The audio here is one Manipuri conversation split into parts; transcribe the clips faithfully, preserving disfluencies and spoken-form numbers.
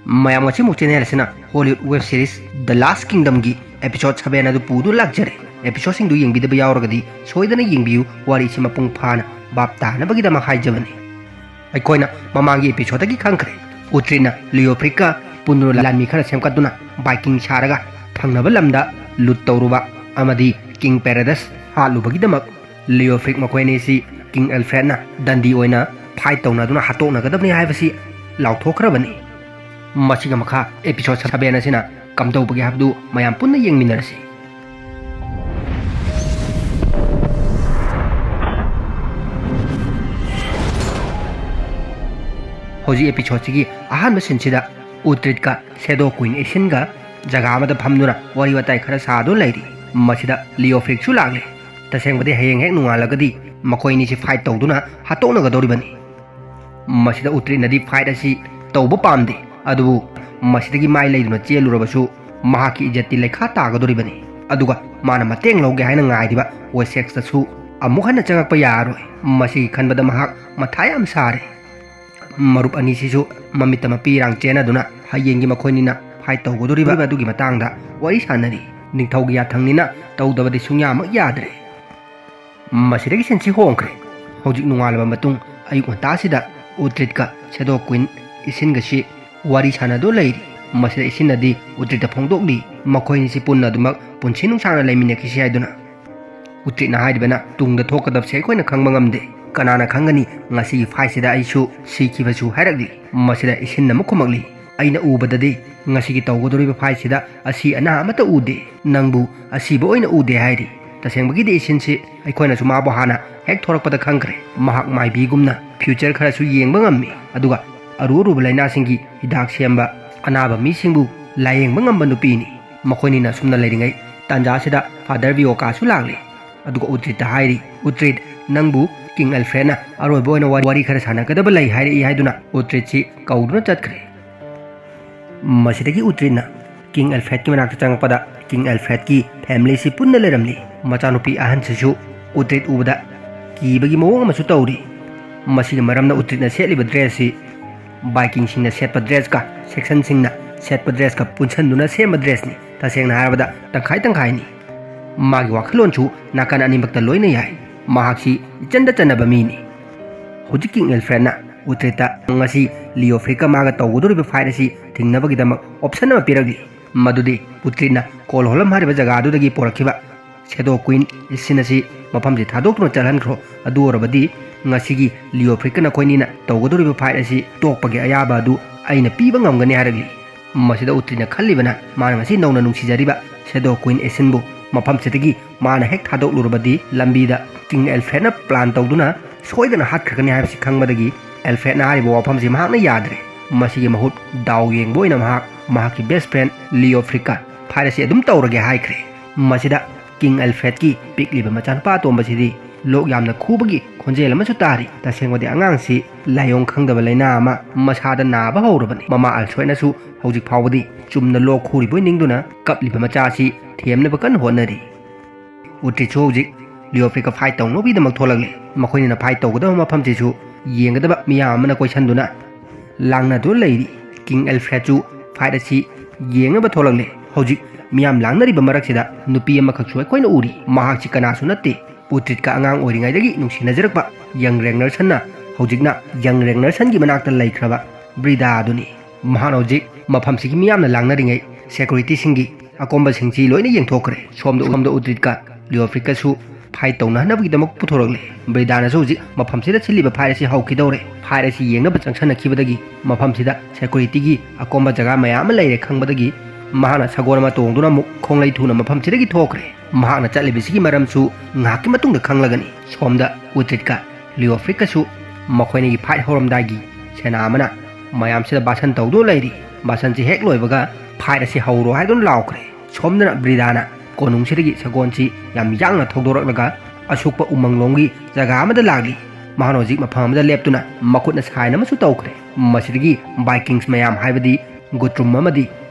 ꯃꯌꯥꯝ, ꯉꯁꯤꯃꯨꯛ ꯆꯦꯅꯦꯜ ꯑꯁꯤꯅ ꯍꯣꯂꯤꯋꯨꯗ ꯋꯦꯕ ꯁꯤꯔꯤꯁ ꯗ ꯂꯥꯁ ꯀꯤꯡꯗꯝꯒꯤ ꯑꯦꯄꯤꯁꯣꯗ ꯁꯚꯦꯟ ꯑꯗꯨ ꯄꯨꯗꯨꯅ ꯂꯥꯛꯆꯔꯦ꯫ ꯑꯦꯄꯤꯁꯣꯗꯁꯤꯡꯗꯨ ꯌꯦꯡꯕꯤꯗꯕ ꯌꯥꯎꯔꯒꯗꯤ ꯁꯣꯏꯗꯅ ꯌꯦꯡꯕꯤꯌꯨ, ꯋꯥꯔꯤꯁꯤ ꯃꯄꯨꯡ ꯐꯥꯅ ꯚꯥꯞ ꯇꯥꯅꯕꯒꯤꯗꯃꯛ ꯍꯥꯏꯖꯕꯅꯤ꯫ ꯑꯩꯈꯣꯏꯅ ꯃꯃꯥꯡꯒꯤ ꯑꯦꯄꯤꯁꯣꯗꯇꯒꯤ ꯈꯪꯈ꯭ꯔꯦ, ꯎꯇ꯭ꯔꯤꯠꯅ ꯂꯤꯑꯣꯐ꯭ꯔꯤꯛꯀ ꯄꯨꯟꯗꯨꯅ ꯂꯥꯟꯃꯤ ꯈꯔ ꯁꯦꯝꯒꯠꯇꯨꯅ ꯚꯥꯏꯀꯤꯡ ꯁꯥꯔꯒ ꯊꯪꯅꯕ ꯂꯝꯗ ꯂꯨꯠ ꯇꯧꯔꯨꯕ ꯑꯃꯗꯤ ꯀꯤꯡ ꯄꯦꯔꯦꯗꯁ ꯍꯥꯠꯂꯨꯕꯒꯤꯗꯃꯛ ꯂꯤꯑꯣꯐ꯭ꯔꯤꯛ ꯃꯈꯣꯏ ꯑꯅꯤꯁꯤ ꯀꯤꯡ ꯑꯦꯜꯐ꯭ꯔꯦꯗꯅ ꯗꯟꯗꯤ ꯑꯣꯏꯅ ꯐꯥꯏꯠ ꯇꯧꯅꯗꯨꯅ ꯍꯥꯠꯇꯣꯛꯅꯒꯗꯕꯅꯤ ꯍꯥꯏꯕꯁꯤ ꯂꯥꯎꯊꯣꯛꯈ꯭ꯔꯕꯅꯤ꯫ ꯃꯁꯤꯒ ꯃꯈꯥ ꯑꯦꯄꯤꯁꯣꯗ ꯁꯚꯦꯟ ꯑꯁꯤꯅ ꯀꯝꯗꯧꯕꯒꯦ ꯍꯥꯏꯕꯗꯨ ꯃꯌꯥꯝ ꯄꯨꯟꯅ ꯌꯦꯡꯃꯤꯟꯅꯔꯁꯤ꯫ ꯍꯧꯖꯤꯛ ꯑꯦꯄꯤꯁꯣꯗꯁꯤꯒꯤ ꯑꯍꯥꯟꯕ ꯁꯤꯟꯁꯤꯗ ꯎꯇ꯭ꯔꯤꯠꯀ ꯁꯦꯗꯣ ꯀ꯭ꯋꯤꯟ ꯏꯁꯤꯟꯒ ꯖꯒꯥ ꯑꯃꯗ ꯐꯝꯗꯨꯅ ꯋꯥꯔꯤ ꯋꯥꯇꯥꯏ ꯈꯔ ꯁꯥꯗꯨꯅ ꯂꯩꯔꯤ꯫ ꯃꯁꯤꯗ ꯂꯤꯑꯣꯐ꯭ꯔꯤꯛꯁꯨ ꯂꯥꯛꯂꯦ꯫ ꯇꯁꯦꯡꯕꯗꯤ ꯍꯌꯦꯡ ꯍꯦꯛ ꯅꯣꯡꯉꯥꯜꯂꯒꯗꯤ ꯃꯈꯣꯏ ꯑꯅꯤꯁꯤ ꯐꯥꯏꯠ ꯇꯧꯗꯨꯅ ꯍꯥꯠꯇꯣꯛꯅꯒꯗꯧꯔꯤꯕꯅꯤ꯫ ꯃꯁꯤꯗ ꯎꯇ꯭ꯔꯤꯠꯅꯗꯤ ꯐꯥꯏꯠ ꯑꯁꯤ ꯇꯧꯕ ꯄꯥꯝꯗꯦ, ꯑꯗꯨꯕꯨ ꯃꯁꯤꯗꯒꯤ ꯃꯥꯏ ꯂꯩꯗꯨꯅ ꯆꯦꯜꯂꯨꯔꯕꯁꯨ ꯃꯍꯥꯛꯀꯤ ꯏꯖꯠꯇꯤ ꯂꯩꯈꯥ ꯇꯥꯒꯗꯧꯔꯤꯕꯅꯤ꯫ ꯑꯗꯨꯒ ꯃꯥꯅ ꯃꯇꯦꯡ ꯂꯧꯒꯦ ꯍꯥꯏꯅ ꯉꯥꯏꯔꯤꯕ ꯋꯦꯁꯦꯛꯁꯇꯁꯨ ꯑꯃꯨꯛ ꯍꯟꯅ ꯆꯪꯉꯛꯄ ꯌꯥꯔꯔꯣꯏ꯫ ꯃꯁꯤꯒꯤ ꯈꯟꯕꯗ ꯃꯍꯥꯛ ꯃꯊꯥ ꯌꯥꯝ ꯁꯥꯔꯦ꯫ ꯃꯔꯨꯞ ꯑꯅꯤꯁꯤꯁꯨ ꯃꯃꯤꯠꯇ ꯃꯄꯤꯔꯥꯡ ꯆꯦꯟꯅꯗꯨꯅ ꯍꯌꯦꯡꯒꯤ ꯃꯈꯣꯏꯅꯤꯅ ꯐꯥꯏꯠ ꯇꯧꯒꯗꯧꯔꯤꯕ ꯑꯗꯨꯒꯤ ꯃꯇꯥꯡꯗ ꯋꯥꯔꯤ ꯁꯥꯟꯅꯔꯤ꯫ ꯅꯤꯡꯊꯧꯒꯤ ꯌꯥꯊꯪꯅꯤꯅ ꯇꯧꯗꯕꯗꯤ ꯁꯨꯡꯌꯥꯃꯛ ꯌꯥꯗ꯭ꯔꯦ꯫ ꯃꯁꯤꯗꯒꯤ ꯁꯤꯟꯁꯤ ꯍꯣꯡꯈ꯭ꯔꯦ꯫ ꯍꯧꯖꯤꯛ ꯅꯣꯡꯉꯥꯜꯂꯕ ꯃꯇꯨꯡ ꯑꯌꯨꯛ ꯉꯟꯇꯥꯁꯤꯗ ꯎꯇ꯭ꯔꯤꯠꯀ ꯁꯦꯗꯣ ꯀ꯭ꯋꯤꯟ ꯏꯁꯤꯟꯒꯁꯤ ꯋꯥꯔꯤ ꯁꯥꯟꯅꯗꯨꯅ ꯂꯩꯔꯤ꯫ ꯃꯁꯤꯗ ꯏꯁꯤꯟꯅꯗꯤ ꯎꯇ꯭ꯔꯤꯠꯇ ꯐꯣꯡꯗꯣꯛꯂꯤ, ꯃꯈꯣꯏꯅꯤꯁꯤ ꯄꯨꯟꯅ ꯑꯗꯨꯃꯛ ꯄꯨꯟꯁꯤ ꯅꯨꯡꯁꯥꯡꯅ ꯂꯩꯃꯤꯟꯅꯈꯤꯁꯤ ꯍꯥꯏꯗꯨꯅ꯫ ꯎꯇ꯭ꯔꯤꯠꯅ ꯍꯥꯏꯔꯤꯕꯅ ꯇꯨꯡꯗ ꯊꯣꯛꯀꯗꯕꯁꯦ ꯑꯩꯈꯣꯏꯅ ꯈꯪꯕ ꯉꯝꯗꯦ꯫ ꯀꯅꯥꯅ ꯈꯪꯒꯅꯤ, ꯉꯁꯤꯒꯤ ꯐꯥꯏꯠꯁꯤꯗ ꯑꯩꯁꯨ ꯁꯤꯈꯤꯕꯁꯨ ꯍꯥꯏꯔꯛꯂꯤ꯫ ꯃꯁꯤꯗ ꯏꯁꯤꯟꯅ ꯑꯃꯨꯛ ꯈꯨꯝꯃꯛꯂꯤ, ꯑꯩꯅ ꯎꯕꯗꯗꯤ ꯉꯁꯤꯒꯤ ꯇꯧꯒꯗꯧꯔꯤꯕ ꯐꯥꯏꯠꯁꯤꯗ ꯑꯁꯤ ꯑꯅꯥ ꯑꯃꯠꯇ ꯎꯗꯦ꯫ ꯅꯪꯕꯨ ꯑꯁꯤꯕ ꯑꯣꯏꯅ ꯎꯗꯦ ꯍꯥꯏꯔꯤ꯫ ꯇꯁꯦꯡꯕꯒꯤꯗꯤ ꯏꯁꯤꯟꯁꯤ ꯑꯩꯈꯣꯏꯅꯁꯨ ꯃꯥꯕꯨ ꯍꯥꯟꯅ ꯍꯦꯛ ꯊꯣꯔꯛꯄꯗ ꯈꯪꯈ꯭ꯔꯦ꯫ ꯃꯍꯥꯛ ꯃꯥꯏꯕꯤꯒꯨꯝꯅ ꯐ꯭ꯌꯨꯆꯔ ꯈꯔꯁꯨ ꯌꯦꯡꯕ ꯉꯝꯃꯤ, ꯑꯗꯨꯒ ꯑꯔꯨ ꯑꯔꯨꯕ ꯂꯥꯏꯅꯥꯁꯤꯡꯒꯤ ꯍꯤꯗꯥꯛ ꯁꯦꯝꯕ, ꯑꯅꯥꯕ ꯃꯤꯁꯤꯡꯕꯨ ꯂꯥꯌꯦꯡꯕ ꯉꯝꯕ ꯅꯨꯄꯤꯅꯤ꯫ ꯃꯈꯣꯏꯅꯤꯅ ꯑꯁꯨꯝꯅ ꯂꯩꯔꯤꯉꯩ ꯇꯥꯟꯖꯥꯁꯤꯗ ꯐꯥꯗꯔ ꯚꯤꯌꯣꯀꯥꯁꯨ ꯂꯥꯛꯂꯦ꯫ ꯑꯗꯨꯒ ꯎꯇ꯭ꯔꯤꯠꯇ ꯍꯥꯏꯔꯤ, "ꯎꯇ꯭ꯔꯤꯠ, ꯅꯪꯕꯨ ꯀꯤꯡ ꯑꯦꯜꯐ꯭ꯔꯦꯗꯅ ꯑꯔꯣꯏꯕ ꯑꯣꯏꯅ ꯋꯥꯔꯤ ꯈꯔ ꯁꯥꯟꯅꯒꯗꯕ ꯂꯩ ꯍꯥꯏꯔꯛꯏ" ꯍꯥꯏꯗꯨꯅ ꯎꯇ꯭ꯔꯤꯠꯁꯤ ꯀꯧꯗꯨꯅ ꯆꯠꯈ꯭ꯔꯦ꯫ ꯃꯁꯤꯗꯒꯤ ꯎꯇ꯭ꯔꯤꯠꯅ ꯀꯤꯡ ꯑꯦꯜꯐ꯭ꯔꯦꯗꯀꯤ ꯃꯅꯥꯛꯇ ꯆꯪꯉꯛꯄꯗ ꯀꯤꯡ ꯑꯦꯜꯐ꯭ꯔꯦꯗꯀꯤ ꯐꯦꯃꯤꯂꯤꯁꯤ ꯄꯨꯟꯅ ꯂꯩꯔꯝꯂꯤ꯫ ꯃꯆꯥꯅꯨꯄꯤ ꯑꯍꯟꯁꯤꯁꯨ ꯎꯇ꯭ꯔꯤꯠ ꯎꯕꯗ ꯀꯤꯕꯒꯤ ꯃꯑꯣꯡ ꯑꯃꯁꯨ ꯇꯧꯔꯤ꯫ ꯃꯁꯤꯒꯤ ꯃꯔꯝꯅ ꯎꯇ꯭ꯔꯤꯠꯅ ꯁꯦꯠꯂꯤꯕ ꯗ꯭ꯔꯦꯁꯁꯤ ꯚꯥꯏꯀꯤꯡꯁꯤꯡꯅ ꯁꯦꯠꯄ ꯗ꯭ꯔꯦꯁꯀ ꯁꯦꯛꯁꯟꯁꯤꯡꯅ ꯁꯦꯠꯄ ꯗ꯭ꯔꯦꯁꯀ ꯄꯨꯟꯁꯟꯗꯨꯅ ꯁꯦꯝꯕ ꯗ꯭ꯔꯦꯁꯅꯤ꯫ ꯇꯁꯦꯡꯅ ꯍꯥꯏꯔꯕꯗ ꯇꯪꯈꯥꯏ ꯇꯪꯈꯥꯏꯅꯤ꯫ ꯃꯥꯒꯤ ꯋꯥꯈꯜꯂꯣꯟꯁꯨ ꯅꯥꯀꯟ ꯑꯅꯤꯃꯛꯇ ꯂꯣꯏꯅ ꯌꯥꯏ꯫ ꯃꯍꯥꯛꯁꯤ ꯏꯆꯟꯗ ꯆꯟꯅꯕ ꯃꯤꯅꯤ꯫ ꯍꯧꯖꯤꯛ ꯀꯤꯡ ꯑꯦꯜꯐ꯭ꯔꯦꯗꯅ ꯎꯇ꯭ꯔꯤꯠꯇ ꯉꯁꯤ ꯂꯤꯑꯣꯐ꯭ꯔꯤꯛꯀ ꯃꯥꯒ ꯇꯧꯒꯗꯧꯔꯤꯕ ꯐꯥꯏꯠ ꯑꯁꯤ ꯊꯤꯡꯅꯕꯒꯤꯗꯃꯛ ꯑꯣꯞꯁꯟ ꯑꯃ ꯄꯤꯔꯛꯂꯤ꯫ ꯃꯗꯨꯗꯤ ꯎꯇ꯭ꯔꯤꯠꯅ ꯀꯣꯜ ꯍꯣꯂꯝ ꯍꯥꯏꯔꯤꯕ ꯖꯒꯥ ꯑꯗꯨꯗꯒꯤ ꯄꯣꯔꯛꯈꯤꯕ ꯁꯦꯗꯣ ꯀ꯭ꯋꯤꯟ ꯏꯁꯤꯟ ꯑꯁꯤ ꯃꯐꯝꯁꯤ ꯊꯥꯗꯣꯛꯇꯨꯅ ꯆꯠꯍꯟꯈ꯭ꯔꯣ꯫ ꯑꯗꯨ ꯑꯣꯏꯔꯕꯗꯤ ꯉꯁꯤꯒꯤ ꯂꯤꯑꯣꯐ꯭ꯔꯤꯛꯀ ꯅꯈꯣꯏꯅꯤꯅ ꯇꯧꯒꯗꯧꯔꯤꯕ ꯐꯥꯏꯠ ꯑꯁꯤ ꯇꯣꯛꯄꯒꯤ ꯑꯌꯥꯕ ꯑꯗꯨ ꯑꯩꯅ ꯄꯤꯕ ꯉꯝꯒꯅꯤ ꯍꯥꯏꯔꯛꯂꯤ꯫ ꯃꯁꯤꯗ ꯎꯇ꯭ꯔꯤꯠꯅ ꯈꯜꯂꯤꯕꯅ ꯃꯥꯅ ꯉꯁꯤ ꯅꯧꯅ ꯅꯨꯡꯁꯤꯖꯔꯤꯕ ꯁꯦꯗꯣ ꯀ꯭ꯋꯤꯟ ꯏꯁꯤꯟꯕꯨ ꯃꯐꯝꯁꯤꯗꯒꯤ ꯃꯥꯅ ꯍꯦꯛ ꯊꯥꯗꯣꯛꯂꯨꯔꯕꯗꯤ ꯂꯝꯕꯤꯗ ꯀꯤꯡ ꯑꯦꯜꯐ꯭ꯔꯦꯗꯅ ꯄ꯭ꯂꯥꯟ ꯇꯧꯗꯨꯅ ꯁꯣꯏꯗꯅ ꯍꯥꯠꯈ꯭ꯔꯒꯅꯤ ꯍꯥꯏꯕꯁꯤ ꯈꯪꯕꯗꯒꯤ ꯑꯦꯜꯐ꯭ꯔꯦꯗꯅ ꯍꯥꯏꯔꯤꯕ ꯋꯥꯐꯝꯁꯤ ꯃꯍꯥꯛꯅ ꯌꯥꯗ꯭ꯔꯦ꯫ ꯃꯁꯤꯒꯤ ꯃꯍꯨꯠ ꯗꯥꯎ ꯌꯦꯡꯕ ꯑꯣꯏꯅ ꯃꯍꯥꯛ ꯃꯍꯥꯛꯀꯤ ꯕꯦꯁ ꯐ꯭ꯔꯦꯟ ꯂꯤꯑꯣꯐ꯭ꯔꯤꯛꯀ ꯐꯥꯏꯠ ꯑꯁꯤ ꯑꯗꯨꯝ ꯇꯧꯔꯒꯦ ꯍꯥꯏꯈ꯭ꯔꯦ꯫ ꯃꯁꯤꯗ ꯀꯤꯡ ꯑꯦꯜꯐ꯭ꯔꯦꯗꯀꯤ ꯄꯤꯛꯂꯤꯕ ꯃꯆꯥꯅꯨꯄꯥ ꯑꯇꯣꯝꯕꯁꯤꯗꯤ ꯂꯣꯛ ꯌꯥꯝꯅ ꯈꯨꯕꯒꯤ ꯈꯣꯟꯖꯦꯜ ꯑꯃꯁꯨ ꯇꯥꯔꯤ꯫ ꯇꯁꯦꯡꯕꯗꯤ ꯑꯉꯥꯡꯁꯤ ꯂꯥꯏꯑꯣꯡ ꯈꯪꯗꯕ ꯂꯥꯏꯅꯥ ꯑꯃ ꯃꯁꯥꯗ ꯅꯥꯕ ꯍꯧꯔꯕꯅꯤ꯫ ꯃꯃꯥ ꯑꯜꯐ꯭ꯔꯦꯗꯅꯁꯨ ꯍꯧꯖꯤꯛ ꯐꯥꯎꯕꯗꯤ ꯆꯨꯝꯅ ꯂꯣꯛ ꯈꯨꯔꯤꯕꯣꯏ ꯅꯤꯡꯗꯨꯅ ꯀꯞꯂꯤꯕ ꯃꯆꯥ ꯑꯁꯤ ꯊꯦꯝꯅꯕ ꯀꯟꯅ ꯍꯣꯠꯅꯔꯤ꯫ ꯎꯇ꯭ꯔꯤꯠꯁꯨ ꯍꯧꯖꯤꯛ ꯂꯤꯑꯣꯐ꯭ꯔꯤꯛꯀ ꯐꯥꯏꯠ ꯇꯧꯅꯕꯒꯤꯗꯃꯛ ꯊꯣꯛꯂꯛꯂꯦ꯫ ꯃꯈꯣꯏꯅ ꯐꯥꯏꯠ ꯇꯧꯒꯗꯕ ꯃꯐꯝꯁꯤꯁꯨ ꯌꯦꯡꯒꯗꯕ ꯃꯤꯌꯥꯝ ꯑꯃꯅ ꯀꯣꯏꯁꯟꯗꯨꯅ ꯂꯥꯡꯅꯗꯨꯅ ꯂꯩꯔꯤ꯫ ꯀꯤꯡ ꯑꯦꯜꯐ꯭ꯔꯦꯗꯁꯨ ꯐꯥꯏꯠ ꯑꯁꯤ ꯌꯦꯡꯅꯕ ꯊꯣꯛꯂꯛꯂꯦ꯫ ꯍꯧꯖꯤꯛ ꯃꯤꯌꯥꯝ ꯂꯥꯡꯅꯔꯤꯕ ꯃꯔꯛꯁꯤꯗ ꯅꯨꯄꯤ ꯑꯃꯈꯛꯁꯨ ꯑꯩꯈꯣꯏꯅ ꯎꯔꯤ꯫ ꯃꯍꯥꯛꯁꯤ ꯀꯅꯥꯁꯨ ꯅꯠꯇꯦ, ꯎꯇ꯭ꯔꯤꯠꯀ ꯑꯉꯥꯡ ꯑꯣꯏꯔꯤꯉꯩꯗꯒꯤ ꯅꯨꯡꯁꯤꯅꯖꯔꯛꯄ ꯌꯪ ꯔꯦꯒꯅꯔꯁꯟꯅ ꯍꯧꯖꯤꯛꯅ ꯌꯪ ꯔꯦꯒꯅꯔꯁꯟꯒꯤ ꯃꯅꯥꯛꯇ ꯂꯩꯈ꯭ꯔꯕ ꯕ꯭ꯔꯤꯗꯥ ꯑꯗꯨꯅꯤ꯫ ꯃꯍꯥꯛꯅ ꯍꯧꯖꯤꯛ ꯃꯐꯝꯁꯤꯒꯤ ꯃꯤꯌꯥꯝꯅ ꯂꯥꯡꯅꯔꯤꯉꯩ ꯁꯦꯀ꯭ꯌꯨꯔꯤꯇꯤꯁꯤꯡꯒꯤ ꯑꯀꯣꯝꯕꯁꯤꯡꯁꯤ ꯂꯣꯏꯅ ꯌꯦꯡꯊꯣꯛꯈ꯭ꯔꯦ꯫ ꯁꯣꯝꯗ ꯁꯣꯝꯗ ꯎꯇ꯭ꯔꯤꯠꯀ ꯂꯤꯑꯣꯐ꯭ꯔꯤꯛꯀꯁꯨ ꯐꯥꯏꯠ ꯇꯧꯅꯍꯟꯅꯕꯒꯤꯗꯃꯛ ꯄꯨꯊꯣꯔꯛꯂꯦ꯫ ꯕ꯭ꯔꯤꯗꯥꯅꯁꯨ ꯍꯧꯖꯤꯛ ꯃꯐꯝꯁꯤꯗ ꯁꯤꯜꯂꯤꯕ ꯐꯥꯏꯠ ꯑꯁꯤ ꯍꯧꯈꯤꯗꯧꯔꯦ꯫ ꯐꯥꯏꯠ ꯑꯁꯤ ꯌꯦꯡꯅꯕ ꯆꯪꯁꯤꯟꯅꯈꯤꯕꯗꯒꯤ ꯃꯐꯝꯁꯤꯗ ꯁꯦꯀ꯭ꯌꯨꯔꯤꯇꯤꯒꯤ ꯑꯀꯣꯝꯕ ꯖꯒꯥ ꯃꯌꯥꯝ ꯑꯃ ꯂꯩꯔꯦ ꯈꯪꯕꯗꯒꯤ ꯃꯍꯥꯛꯅ ꯁꯒꯣꯜ ꯑꯃ ꯇꯣꯡꯗꯨꯅ ꯑꯃꯨꯛ ꯈꯣꯡꯂꯩ ꯊꯨꯅ ꯃꯐꯝꯁꯤꯗꯒꯤ ꯊꯣꯛꯈ꯭ꯔꯦ꯫ ꯃꯍꯥꯛꯅ ꯆꯠꯂꯤꯕꯁꯤꯒꯤ ꯃꯔꯝꯁꯨ ꯉꯥꯏꯍꯥꯛꯀꯤ ꯃꯇꯨꯡꯗ ꯈꯪꯂꯒꯅꯤ꯫ ꯁꯣꯝꯗ ꯎꯇ꯭ꯔꯤꯠꯀ ꯂꯤꯑꯣꯐ꯭ꯔꯤꯛꯀꯁꯨ ꯃꯈꯣꯏꯅꯤꯒꯤ ꯐꯥꯏꯠ ꯍꯧꯔꯝꯗꯥꯏꯒꯤ ꯁꯦꯅꯥ ꯑꯃꯅ ꯃꯌꯥꯝꯁꯤꯗ ꯚꯥꯁꯟ ꯇꯧꯗꯨꯅ ꯂꯩꯔꯤ꯫ ꯚꯥꯁꯟꯁꯤ ꯍꯦꯛ ꯂꯣꯏꯕꯒ ꯐꯥꯏꯠ ꯑꯁꯤ ꯍꯧꯔꯣ ꯍꯥꯏꯗꯨꯅ ꯂꯥꯎꯈ꯭ꯔꯦ꯫ ꯁꯣꯝꯗꯅ ꯕ꯭ꯔꯤꯗꯥꯅ ꯀꯣꯅꯨꯡꯁꯤꯗꯒꯤ ꯁꯒꯣꯜꯁꯤ ꯌꯥꯝ ꯌꯥꯡꯅ ꯊꯧꯗꯣꯔꯛꯂꯒ ꯑꯁꯨꯛꯄ ꯎꯃꯪꯂꯣꯝꯒꯤ ꯖꯒꯥ ꯑꯃꯗ ꯂꯥꯛꯂꯤ꯫ ꯃꯍꯥꯛꯅ ꯍꯧꯖꯤꯛ ꯃꯐꯝ ꯑꯃꯗ ꯂꯦꯞꯇꯨꯅ ꯃꯈꯨꯠꯅ ꯁꯥꯏꯟ ꯑꯃꯁꯨ ꯇꯧꯈ꯭ꯔꯦ꯫ ꯃꯁꯤꯗꯒꯤ ꯚꯥꯏꯀꯤꯡꯁ ꯃꯌꯥꯝ ꯍꯥꯏꯕꯗꯤ ꯒꯨꯇ꯭ꯔꯨꯝ ꯑꯃꯗꯤ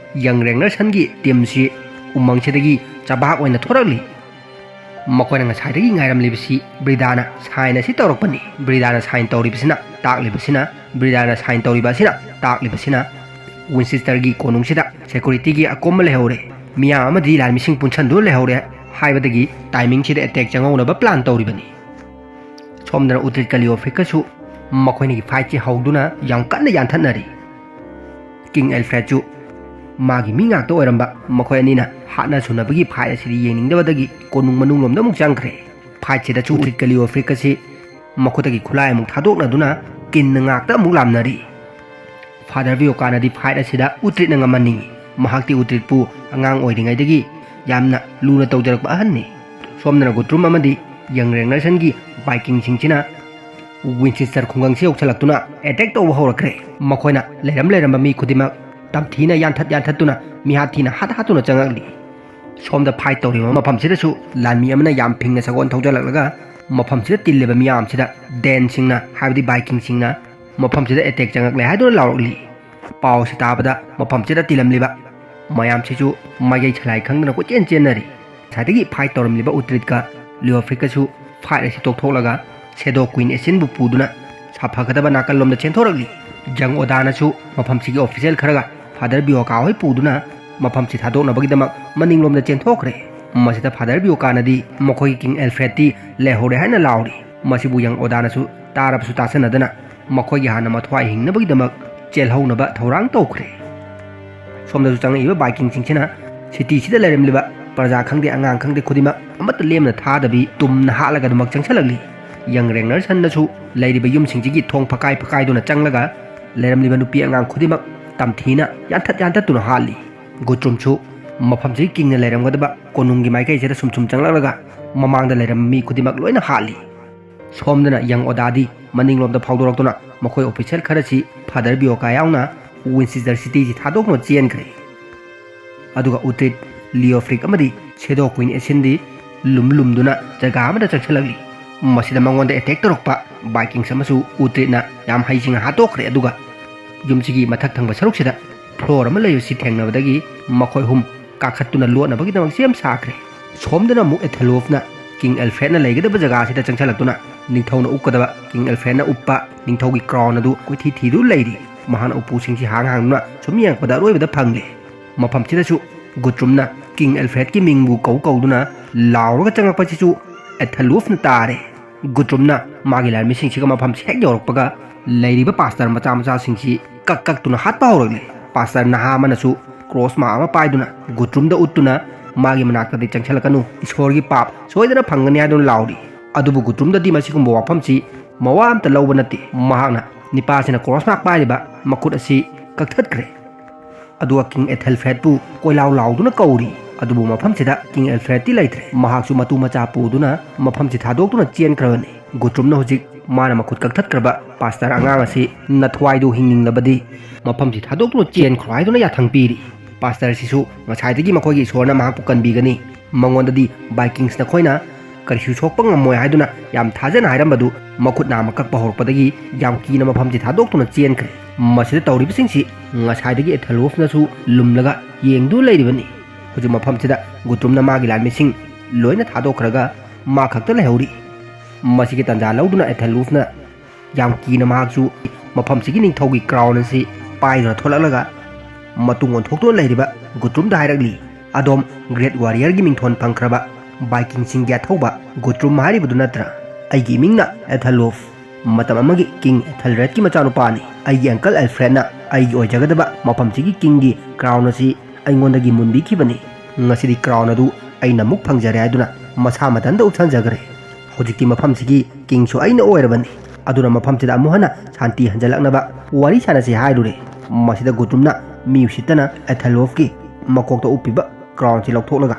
ꯌꯪ ꯔꯦꯒꯅꯔꯁꯟꯒꯤ ꯇꯤꯝꯁꯤ ꯎꯃꯪꯁꯤꯗꯒꯤ ꯆꯕꯥꯛ ꯑꯣꯏꯅ ꯊꯣꯔꯛꯂꯤ꯫ ꯃꯈꯣꯏꯅ ꯉꯁꯥꯏꯗꯒꯤ ꯉꯥꯏꯔꯝꯂꯤꯕꯁꯤ ꯕ꯭ꯔꯤꯗꯥꯅ ꯁꯥꯏꯟ ꯑꯁꯤ ꯇꯧꯔꯛꯄꯅꯤ꯫ ꯕ꯭ꯔꯤꯗꯥꯅ ꯁꯥꯏꯟ ꯇꯧꯔꯤꯕꯁꯤꯅ ꯇꯥꯛꯂꯤꯕꯁꯤꯅ, ꯕ꯭ꯔꯤꯗꯥꯅ ꯁꯥꯏꯟ ꯇꯧꯔꯤꯕ ꯑꯁꯤꯅ ꯇꯥꯛꯂꯤꯕꯁꯤꯅ ꯋꯤꯟꯆꯦꯁꯇꯔꯒꯤ ꯀꯣꯅꯨꯡꯁꯤꯗ ꯁꯦꯀ꯭ꯌꯨꯔꯤꯇꯤꯒꯤ ꯑꯀꯣꯝꯕ ꯂꯩꯍꯧꯔꯦ, ꯃꯤꯌꯥꯝ ꯑꯃꯗꯤ ꯂꯥꯟꯃꯤꯁꯤꯡ ꯄꯨꯟꯁꯟꯗꯨꯅ ꯂꯩꯍꯧꯔꯦ ꯍꯥꯏꯕꯗꯒꯤ ꯇꯥꯏꯃꯤꯡꯁꯤꯗ ꯑꯦꯇꯦꯛ ꯆꯪꯍꯧꯅꯕ ꯄ꯭ꯂꯥꯟ ꯇꯧꯔꯤꯕꯅꯤ꯫ ꯁꯣꯝꯗꯅ ꯎꯇ꯭ꯔꯤꯠꯀ ꯂꯤꯑꯣꯐ꯭ꯔꯤꯛꯀꯁꯨ ꯃꯈꯣꯏꯅꯤꯒꯤ ꯐꯥꯏꯠꯁꯤ ꯍꯧꯗꯨꯅ ꯌꯥꯝ ꯀꯟꯅ ꯌꯥꯟꯊꯠꯅꯔꯤ꯫ ꯀꯤꯡ ꯑꯦꯜꯐ꯭ꯔꯦꯗꯁꯨ ꯃꯥꯒꯤ ꯃꯤ ꯉꯥꯛꯇ ꯑꯣꯏꯔꯝꯕ ꯃꯈꯣꯏ ꯑꯅꯤꯅ ꯍꯥꯠꯅ ꯁꯨꯅꯕꯒꯤ ꯐꯥꯏꯠ ꯑꯁꯤꯗꯤ ꯌꯦꯡꯅꯤꯡꯗꯕꯗꯒꯤ ꯀꯣꯅꯨꯡ ꯃꯅꯨꯡꯂꯣꯝꯗ ꯑꯃꯨꯛ ꯆꯪꯈ꯭ꯔꯦ꯫ ꯐꯥꯏꯠꯁꯤꯗꯁꯨ ꯎꯇ꯭ꯔꯤꯠꯀ ꯂꯤꯑꯣꯐ꯭ꯔꯤꯛꯀꯁꯤ ꯃꯈꯨꯠꯇꯒꯤ ꯈꯨꯠꯂꯥꯏ ꯑꯃꯨꯛ ꯊꯥꯗꯣꯛꯅꯗꯨꯅ ꯀꯤꯟꯅ ꯉꯥꯛꯇ ꯑꯃꯨꯛ ꯂꯥꯝꯅꯔꯤ꯫ ꯐꯥꯗꯔ ꯕꯤꯌꯣꯀꯥꯅꯗꯤ ꯐꯥꯏꯠ ꯑꯁꯤꯗ ꯎꯇ꯭ꯔꯤꯠꯅ ꯉꯝꯍꯟꯅꯤꯡꯏ꯫ ꯃꯍꯥꯛꯇꯤ ꯎꯇ꯭ꯔꯤꯠꯄꯨ ꯑꯉꯥꯡ ꯑꯣꯏꯔꯤꯉꯩꯗꯒꯤ ꯌꯥꯝꯅ ꯂꯨꯅ ꯇꯧꯖꯔꯛꯄ ꯑꯍꯟꯅꯤ꯫ ꯁꯣꯝꯗꯅ ꯒꯨꯇ꯭ꯔꯨꯝ ꯑꯃꯗꯤ ꯌꯪ ꯔꯦꯒꯅꯔꯁꯟꯒꯤ ꯕꯥꯏꯀꯤꯡꯁꯤꯡꯁꯤꯅ ꯋꯤꯟꯆꯦꯁꯇꯔ ꯈꯨꯡꯒꯪꯁꯤ ꯌꯧꯁꯤꯜꯂꯛꯇꯨꯅ ꯑꯦꯇꯦꯛ ꯇꯧꯕ ꯍꯧꯔꯛꯈ꯭ꯔꯦ꯫ ꯃꯈꯣꯏꯅ ꯂꯩꯔꯝ ꯂꯩꯔꯝꯕ ꯃꯤ ꯈꯨꯗꯤꯡꯃꯛ ꯇꯝꯊꯤꯅ ꯌꯥꯟꯊꯠ ꯌꯥꯟꯊꯠꯇꯨꯅ ꯃꯤꯍꯥꯠ ꯊꯤꯅ ꯍꯥꯠ ꯍꯥꯠꯇꯨꯅ ꯆꯪꯉꯛꯂꯤ꯫ ꯁꯣꯝꯗ ꯐꯥꯏꯠ ꯇꯧꯔꯤꯕ ꯃꯐꯝꯁꯤꯗꯁꯨ ꯂꯥꯟꯃꯤ ꯑꯃꯅ ꯌꯥꯝ ꯐꯤꯡꯅ ꯁꯒꯣꯜ ꯊꯧꯖꯤꯜꯂꯛꯂꯒ ꯃꯐꯝꯁꯤꯗ ꯇꯤꯜꯂꯤꯕ ꯃꯤꯌꯥꯝꯁꯤꯗ ꯗꯦꯟꯁꯤꯡꯅ ꯍꯥꯏꯕꯗꯤ ꯕꯥꯏꯀꯤꯡꯁꯤꯡꯅ ꯃꯐꯝꯁꯤꯗ ꯑꯦꯇꯦꯛ ꯆꯪꯉꯛꯂꯦ ꯍꯥꯏꯗꯨꯅ ꯂꯥꯎꯔꯛꯂꯤ꯫ ꯄꯥꯎ ꯑꯁꯤ ꯇꯥꯕꯗ ꯃꯐꯝꯁꯤꯗ ꯇꯤꯜꯂꯝꯂꯤꯕ ꯃꯌꯥꯝꯁꯤꯁꯨ ꯃꯥꯏꯀꯩ ꯁꯂꯥꯏ ꯈꯪꯗꯅ ꯀꯣꯏꯆꯦꯟ ꯆꯦꯟꯅꯔꯤ꯫ ꯉꯁꯥꯏꯗꯒꯤ ꯐꯥꯏꯠ ꯇꯧꯔꯝꯂꯤꯕ ꯎꯇ꯭ꯔꯤꯠꯀ ꯂꯤꯑꯣꯐ꯭ꯔꯤꯛꯀꯁꯨ ꯐꯥꯏꯠ ꯑꯁꯤ ꯇꯣꯛꯊꯣꯛꯂꯒ ꯁꯦꯗꯣ ꯀ꯭ꯋꯤꯟ ꯑꯦꯁꯤꯟꯕꯨ ꯄꯨꯗꯨꯅ ꯁꯥꯐꯒꯗꯕ ꯅꯥꯀꯜꯂꯣꯝꯗ ꯆꯦꯟꯊꯣꯔꯛꯂꯤ꯫ ꯌꯪ ꯑꯣꯗꯥꯅꯁꯨ ꯃꯐꯝꯁꯤꯒꯤ ꯑꯣꯐꯤꯁꯤꯌꯦꯜ ꯈꯔꯒ ꯐꯥꯗꯔ ꯕꯤꯌꯣꯀꯥ ꯍꯣꯏ ꯄꯨꯗꯨꯅ ꯃꯐꯝꯁꯤ ꯊꯥꯗꯣꯛꯅꯕꯒꯤꯗꯃꯛ ꯃꯅꯤꯡꯂꯣꯝꯗ ꯆꯦꯟꯊꯣꯛꯈ꯭ꯔꯦ꯫ ꯃꯁꯤꯗ ꯐꯥꯗꯔ ꯕꯤꯌꯣꯀꯥꯅꯗꯤ ꯃꯈꯣꯏꯒꯤ ꯀꯤꯡ ꯑꯦꯜꯐ꯭ꯔꯦꯗꯇꯤ ꯂꯩꯍꯧꯔꯦ ꯍꯥꯏꯅ ꯂꯥꯎꯔꯤ꯫ ꯃꯁꯤꯕꯨ ꯌꯪ ꯑꯣꯗꯥꯅꯁꯨ ꯇꯥꯔꯕꯁꯨ ꯇꯥꯁꯟꯅꯗꯅ ꯃꯈꯣꯏꯒꯤ ꯍꯥꯟꯅ ꯃꯊ꯭ꯋꯥꯏ ꯍꯤꯡꯅꯕꯒꯤꯗꯃꯛ ꯆꯦꯜꯍꯧꯅꯕ ꯊꯧꯔꯥꯡ ꯇꯧꯈ꯭ꯔꯦ꯫ ꯁꯣꯝꯗꯁꯨ ꯆꯪꯉꯛꯏꯕ ꯕꯥꯏꯀꯤꯡꯁꯤꯡꯁꯤꯅ ꯁꯤꯇꯤꯁꯤꯗ ꯂꯩꯔꯝꯂꯤꯕ ꯄ꯭ꯔꯖꯥ ꯈꯪꯗꯦ, ꯑꯉꯥꯡ ꯈꯪꯗꯦ, ꯈꯨꯗꯤꯡꯃꯛ ꯑꯃꯠꯇ ꯂꯦꯝꯅ ꯊꯥꯗꯕꯤ ꯇꯨꯝꯅ ꯍꯥꯠꯂꯒ ꯑꯗꯨꯃꯛ ꯆꯪꯁꯜꯂꯛꯂꯤ꯫ ꯌꯪ ꯔꯦꯒꯅꯔꯁꯟꯅꯁꯨ ꯂꯩꯔꯤꯕ ꯌꯨꯝꯁꯤꯡꯁꯤꯒꯤ ꯊꯣꯡ ꯐꯛꯀꯥꯏ ꯐꯛꯀꯥꯏꯗꯨꯅ ꯆꯪꯂꯒ ꯂꯩꯔꯝꯂꯤꯕ ꯅꯨꯄꯤ ꯑꯉꯥꯡ ꯈꯨꯗꯤꯡꯃꯛ ꯇꯝꯊꯤꯅ ꯌꯥꯟꯊꯠ ꯌꯥꯟꯊꯠꯇꯨꯅ ꯍꯥꯠꯂꯤ꯫ ꯒꯨꯇ꯭ꯔꯨꯝꯁꯨ ꯃꯐꯝꯁꯤꯒꯤ ꯀꯤꯡꯅ ꯂꯩꯔꯝꯒꯗꯕ ꯀꯣꯅꯨꯡꯒꯤ ꯃꯥꯏꯀꯩꯁꯤꯗ ꯁꯨꯝ ꯁꯨꯝ ꯆꯪꯂꯛꯂꯒ ꯃꯃꯥꯡꯗ ꯂꯩꯔꯝꯕ ꯃꯤ ꯈꯨꯗꯤꯡꯃꯛ ꯂꯣꯏꯅ ꯍꯥꯠꯂꯤ꯫ ꯁꯣꯝꯗꯅ ꯌꯪ ꯑꯣꯗꯥꯗꯤ ꯃꯅꯤꯡꯂꯣꯝꯗ ꯐꯥꯎꯗꯣꯔꯛꯇꯨꯅ ꯃꯈꯣꯏ ꯑꯣꯐꯤꯁꯤꯌꯦꯜ ꯈꯔꯁꯤ ꯐꯥꯗꯔ ꯕꯤꯌꯣꯀꯥ ꯌꯥꯎꯅ ꯋꯤꯟꯆꯦꯁꯇꯔ ꯁꯤꯇꯤꯁꯤ ꯊꯥꯗꯣꯛꯇꯨꯅ ꯆꯦꯟꯈ꯭ꯔꯦ꯫ ꯑꯗꯨꯒ ꯎꯇ꯭ꯔꯤꯠ, ꯂꯤꯑꯣꯐ꯭ꯔꯤꯛ ꯑꯃꯗꯤ ꯁꯦꯗꯣ ꯀ꯭ꯋꯤꯟ ꯑꯦꯁꯤꯟꯗꯤ ꯂꯨꯝ ꯂꯨꯝꯗꯨꯅ ꯖꯒꯥ ꯑꯃꯗ ꯆꯪꯁꯤꯜꯂꯛꯂꯤ꯫ ꯃꯁꯤꯗ ꯃꯉꯣꯟꯗ ꯑꯦꯇꯦꯛ ꯇꯧꯔꯛꯄ ꯕꯥꯏꯀꯤꯡꯁ ꯑꯃꯁꯨ ꯎꯇ꯭ꯔꯤꯠꯅ ꯌꯥꯝ ꯍꯩꯁꯤꯡꯅ ꯍꯥꯠꯇꯣꯛꯈ꯭ꯔꯦ꯫ ꯑꯗꯨꯒ ꯌꯨꯝꯁꯤꯒꯤ ꯃꯊꯛ ꯊꯪꯕ ꯁꯔꯨꯛꯁꯤꯗ ꯐ꯭ꯂꯣꯔ ꯑꯃ ꯂꯩꯕꯁꯤ ꯊꯦꯡꯅꯕꯗꯒꯤ ꯃꯈꯣꯏ ꯑꯍꯨꯝ ꯀꯥꯈꯠꯇꯨꯅ ꯂꯣꯠꯅꯕꯒꯤꯗꯃꯛ ꯁꯦꯝ ꯁꯥꯈ꯭ꯔꯦ꯫ ꯁꯣꯝꯗꯅ ꯑꯃꯨꯛ ꯑꯦꯊꯦꯂꯣꯐꯅ ꯀꯤꯡ ꯑꯦꯜꯐ꯭ꯔꯦꯗꯅ ꯂꯩꯒꯗꯕ ꯖꯒꯥ ꯑꯁꯤꯗ ꯆꯪꯁꯤꯜꯂꯛꯇꯨꯅ ꯅꯤꯡꯊꯧꯅ ꯎꯞꯀꯗꯕ, ꯀꯤꯡ ꯑꯦꯜꯐ꯭ꯔꯦꯗꯅ ꯎꯞꯄ ꯅꯤꯡꯊꯧꯒꯤ ꯀ꯭ꯔꯥꯎꯟ ꯑꯗꯨ ꯀꯣꯏꯊꯤ ꯊꯤꯗꯨꯅ ꯂꯩꯔꯤ꯫ ꯃꯍꯥꯛꯅ ꯎꯄꯨꯁꯤꯡꯁꯤ ꯍꯥꯡ ꯍꯥꯡꯗꯨꯅ ꯁꯨꯝ ꯌꯦꯡꯉꯛꯄꯗ ꯑꯔꯣꯏꯕꯗ ꯐꯪꯂꯦ꯫ ꯃꯐꯝꯁꯤꯗꯁꯨ ꯒꯨꯇ꯭ꯔꯨꯝꯅ ꯀꯤꯡ ꯑꯦꯜꯐ꯭ꯔꯦꯗꯀꯤ ꯃꯤꯡꯕꯨ ꯀꯧ ꯀꯧꯗꯨꯅ ꯂꯥꯎꯔꯒ ꯆꯪꯂꯛꯄꯁꯤꯁꯨ ꯑꯦꯊꯦꯜꯋꯨꯐꯅ ꯇꯥꯔꯦ꯫ ꯒꯨꯇ꯭ꯔꯨꯝꯅ ꯃꯥꯒꯤ ꯂꯥꯟꯃꯤꯁꯤꯡꯁꯤꯒ ꯃꯐꯝꯁꯤ ꯍꯦꯛ ꯌꯧꯔꯛꯄꯒ ꯂꯩꯔꯤꯕ ꯄꯥꯁꯇꯔ ꯃꯆꯥ ꯃꯆꯥꯁꯤꯡꯁꯤ ꯀꯛ ꯀꯛꯇꯨꯅ ꯍꯥꯠꯄ ꯍꯧꯔꯛꯂꯦ꯫ ꯄꯥꯁꯇꯔ ꯅꯍꯥ ꯑꯃꯅꯁꯨ ꯀ꯭ꯔꯣꯁ ꯃꯥꯔꯛ ꯑꯃ ꯄꯥꯏꯗꯨꯅ ꯒꯨꯇ꯭ꯔꯨꯝꯗ ꯎꯠꯇꯨꯅ ꯃꯥꯒꯤ ꯃꯅꯥꯛꯇꯗꯤ ꯆꯪꯁꯤꯜꯂꯛꯀꯅꯨ, ꯏꯁꯣꯔꯒꯤ ꯄꯥꯞ ꯁꯣꯏꯗꯅ ꯐꯪꯒꯅꯤ ꯍꯥꯏꯗꯨꯅ ꯂꯥꯎꯔꯤ꯫ ꯑꯗꯨꯕꯨ ꯒꯨꯇ꯭ꯔꯨꯝꯗꯗꯤ ꯃꯁꯤꯒꯨꯝꯕ ꯋꯥꯐꯝꯁꯤ ꯃꯋꯥ ꯑꯝꯇ ꯂꯧꯕ ꯅꯠꯇꯦ꯫ ꯃꯍꯥꯛꯅ ꯅꯤꯄꯥꯁꯤꯅ ꯀ꯭ꯔꯣꯁ ꯃꯥꯔꯛ ꯄꯥꯏꯔꯤꯕ ꯃꯈꯨꯠ ꯑꯁꯤ ꯀꯛꯊꯠꯈ꯭ꯔꯦ꯫ ꯑꯗꯨꯒ ꯀꯤꯡ ꯑꯦꯊꯦꯜꯐ꯭ꯔꯦꯗꯄꯨ ꯀꯣꯏꯂꯥꯎ ꯂꯥꯎꯗꯨꯅ ꯀꯧꯔꯤ꯫ ꯑꯗꯨꯕꯨ ꯃꯐꯝꯁꯤꯗ ꯀꯤꯡ ꯑꯦꯜꯐ꯭ꯔꯦꯗꯇꯤ ꯂꯩꯇ꯭ꯔꯦ꯫ ꯃꯍꯥꯛꯁꯨ ꯃꯇꯨ ꯃꯆꯥ ꯄꯨꯗꯨꯅ ꯃꯐꯝꯁꯤ ꯊꯥꯗꯣꯛꯇꯨꯅ ꯆꯦꯟꯈ꯭ꯔꯕꯅꯤ꯫ ꯒꯨꯇ꯭ꯔꯨꯝꯅ ꯍꯧꯖꯤꯛ ꯃꯥꯅ ꯃꯈꯨꯠ ꯀꯛꯊꯠꯈ꯭ꯔꯕ ꯄꯥꯁꯇꯔ ꯑꯉꯥꯡ ꯑꯁꯤ ꯅꯊ꯭ꯋꯥꯏꯗꯨ ꯍꯤꯡꯅꯤꯡꯂꯕꯗꯤ ꯃꯐꯝꯁꯤ ꯊꯥꯗꯣꯛꯇꯨꯅ ꯆꯦꯟꯈ꯭ꯔꯣ ꯍꯥꯏꯗꯨꯅ ꯌꯥꯊꯪ ꯄꯤꯔꯤ꯫ ꯄꯥꯁꯇꯔꯁꯤꯁꯨ ꯉꯁꯥꯏꯗꯒꯤ ꯃꯈꯣꯏꯒꯤ ꯏꯁꯣꯔꯅ ꯃꯍꯥꯛꯄꯨ ꯀꯟꯕꯤꯒꯅꯤ, ꯃꯉꯣꯟꯗꯗꯤ ꯚꯥꯏꯀꯤꯡꯁ ꯅꯈꯣꯏꯅ ꯀꯔꯤꯁꯨ ꯁꯣꯛꯄ ꯉꯝꯃꯣꯏ ꯍꯥꯏꯗꯨꯅ ꯌꯥꯝ ꯊꯥꯖꯅ ꯍꯥꯏꯔꯝꯕꯗꯨ ꯃꯈꯨꯠ ꯅꯥꯝꯃ ꯀꯛꯄ ꯍꯧꯔꯛꯄꯗꯒꯤ ꯌꯥꯝ ꯀꯤꯅ ꯃꯐꯝꯁꯤ ꯊꯥꯗꯣꯛꯇꯨꯅ ꯆꯦꯟꯈ꯭ꯔꯦ꯫ ꯃꯁꯤꯗ ꯇꯧꯔꯤꯕꯁꯤꯡꯁꯤ ꯉꯁꯥꯏꯗꯒꯤ ꯑꯦꯊꯦꯜꯋꯨꯐꯅꯁꯨ ꯂꯨꯝꯂꯒ ꯌꯦꯡꯗꯨꯅ ꯂꯩꯔꯤꯕꯅꯤ꯫ ꯍꯧꯖꯤꯛ ꯃꯐꯝꯁꯤꯗ ꯒꯨꯇ꯭ꯔꯨꯝꯅ ꯃꯥꯒꯤ ꯂꯥꯟꯃꯤꯁꯤꯡ ꯂꯣꯏꯅ ꯊꯥꯗꯣꯛꯈ꯭ꯔꯒ ꯃꯥ ꯈꯛꯇ ꯂꯩꯍꯧꯔꯤ꯫ ꯃꯁꯤꯒꯤ ꯇꯥꯟꯖꯥ ꯂꯧꯗꯨꯅ ꯑꯦꯊꯦꯜꯋꯨꯐꯅ ꯌꯥꯝ ꯀꯤꯅ ꯃꯍꯥꯛꯁꯨ ꯃꯐꯝꯁꯤꯒꯤ ꯅꯤꯡꯊꯧꯒꯤ ꯀ꯭ꯔꯥꯎꯟ ꯑꯁꯤ ꯄꯥꯏꯗꯨꯅ ꯊꯣꯛꯂꯛꯂꯒ ꯃꯇꯨꯡ ꯑꯣꯟꯊꯣꯛꯇꯨꯅ ꯂꯩꯔꯤꯕ ꯒꯨꯇ꯭ꯔꯨꯝꯗ ꯍꯥꯏꯔꯛꯂꯤ, "ꯑꯗꯣꯝ ꯒ꯭ꯔꯦꯠ ꯋꯥꯔꯤꯌꯔꯒꯤ ꯃꯤꯡꯊꯣꯟ ꯐꯪꯈ꯭ꯔꯕ ꯚꯥꯏꯀꯤꯡꯁꯤꯡꯒꯤ ꯑꯊꯧꯕ ꯒꯨꯇ꯭ꯔꯨꯝ ꯍꯥꯏꯔꯤꯕꯗꯨ ꯅꯠꯇ꯭ꯔꯥ? ꯑꯩꯒꯤ ꯏꯃꯤꯡꯅ ꯑꯦꯊꯦꯜꯋꯨꯐ, ꯃꯇꯝ ꯑꯃꯒꯤ ꯀꯤꯡ ꯑꯦꯊꯦꯜꯔꯦꯗꯀꯤ ꯃꯆꯥꯅꯨꯄꯥꯅꯤ꯫ ꯑꯩꯒꯤ ꯑꯪꯀꯜ ꯑꯦꯜꯐ꯭ꯔꯦꯗꯅ ꯑꯩꯒꯤ ꯑꯣꯏꯖꯒꯗꯕ ꯃꯐꯝꯁꯤꯒꯤ ꯀꯤꯡꯒꯤ ꯀ꯭ꯔꯥꯎꯟ ꯑꯁꯤ ꯑꯩꯉꯣꯟꯗꯒꯤ ꯃꯨꯟꯕꯤꯈꯤꯕꯅꯤ꯫ ꯉꯁꯤꯗꯤ ꯀ꯭ꯔꯥꯎꯟ ꯑꯗꯨ ꯑꯩꯅ ꯑꯃꯨꯛ ꯐꯪꯖꯔꯦ" ꯍꯥꯏꯗꯨꯅ ꯃꯁꯥ ꯃꯊꯟꯇ ꯎꯠꯁꯟꯖꯈ꯭ꯔꯦ꯫ ꯍꯧꯖꯤꯛꯇꯤ ꯃꯐꯝꯁꯤꯒꯤ ꯀꯤꯡꯁꯨ ꯑꯩꯅ ꯑꯣꯏꯔꯕꯅꯤ꯫ ꯑꯗꯨꯅ ꯃꯐꯝꯁꯤꯗ ꯑꯃꯨꯛ ꯍꯟꯅ ꯁꯥꯟꯇꯤ ꯍꯟꯖꯜꯂꯛꯅꯕ ꯋꯥꯔꯤ ꯁꯥꯟꯅꯁꯤ ꯍꯥꯏꯔꯨꯔꯦ꯫ ꯃꯁꯤꯗ ꯒꯨꯇ꯭ꯔꯨꯝꯅ ꯃꯤ ꯎꯁꯤꯠꯇꯅ ꯑꯦꯊꯦꯜꯋꯨꯐꯀꯤ ꯃꯀꯣꯛꯇ ꯎꯞꯄꯤꯕ ꯀ꯭ꯔꯥꯎꯟꯁꯤ ꯂꯧꯊꯣꯛꯂꯒ,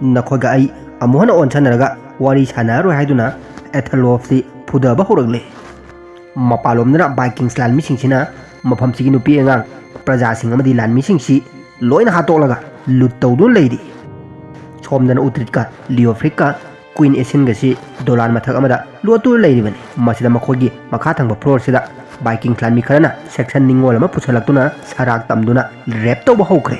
"ꯅꯈꯣꯏꯒ ꯑꯩ ꯑꯃꯨꯛ ꯍꯟꯅ ꯑꯣꯟꯁꯟꯅꯔꯒ ꯋꯥꯔꯤ ꯁꯥꯟꯅꯔꯔꯣꯏ" ꯍꯥꯏꯗꯨꯅ ꯑꯦꯊꯦꯜꯋꯨꯐꯁꯤ ꯐꯨꯗꯕ ꯍꯧꯔꯛꯂꯦ꯫ ꯃꯄꯥꯟꯂꯣꯝꯗꯅ ꯚꯥꯏꯀꯤꯡꯁ ꯂꯥꯟꯃꯤꯁꯤꯡꯁꯤꯅ ꯃꯐꯝꯁꯤꯒꯤ ꯅꯨꯄꯤ ꯑꯉꯥꯡ, ꯄ꯭ꯔꯖꯥꯁꯤꯡ ꯑꯃꯗꯤ ꯂꯥꯟꯃꯤꯁꯤꯡꯁꯤ ꯂꯣꯏꯅ ꯍꯥꯠꯇꯣꯛꯂꯒ ꯂꯨꯠ ꯇꯧꯗꯨꯅ ꯂꯩꯔꯤ꯫ ꯁꯣꯝꯗꯅ ꯎꯇ꯭ꯔꯤꯠꯀ ꯂꯤꯑꯣꯐ꯭ꯔꯤꯛꯀ ꯀ꯭ꯋꯤꯟ ꯑꯦꯁꯤꯟꯒꯁꯤ ꯗꯣꯂꯥꯟ ꯃꯊꯛ ꯑꯃꯗ ꯂꯣꯠꯇꯨꯅ ꯂꯩꯔꯤꯕꯅꯤ꯫ ꯃꯁꯤꯗ ꯃꯈꯣꯏꯒꯤ ꯃꯈꯥ ꯊꯪꯕ ꯐ꯭ꯂꯣꯔꯁꯤꯗ ꯚꯥꯏꯀꯤꯡ ꯂꯥꯟꯃꯤ ꯈꯔꯅ ꯁꯦꯛꯁꯟ ꯅꯤꯡꯉꯣꯜ ꯑꯃ ꯄꯨꯁꯜꯂꯛꯇꯨꯅ ꯁꯔꯥꯛ ꯇꯝꯗꯨꯅ ꯔꯦꯞ ꯇꯧꯕ ꯍꯧꯈ꯭ꯔꯦ꯫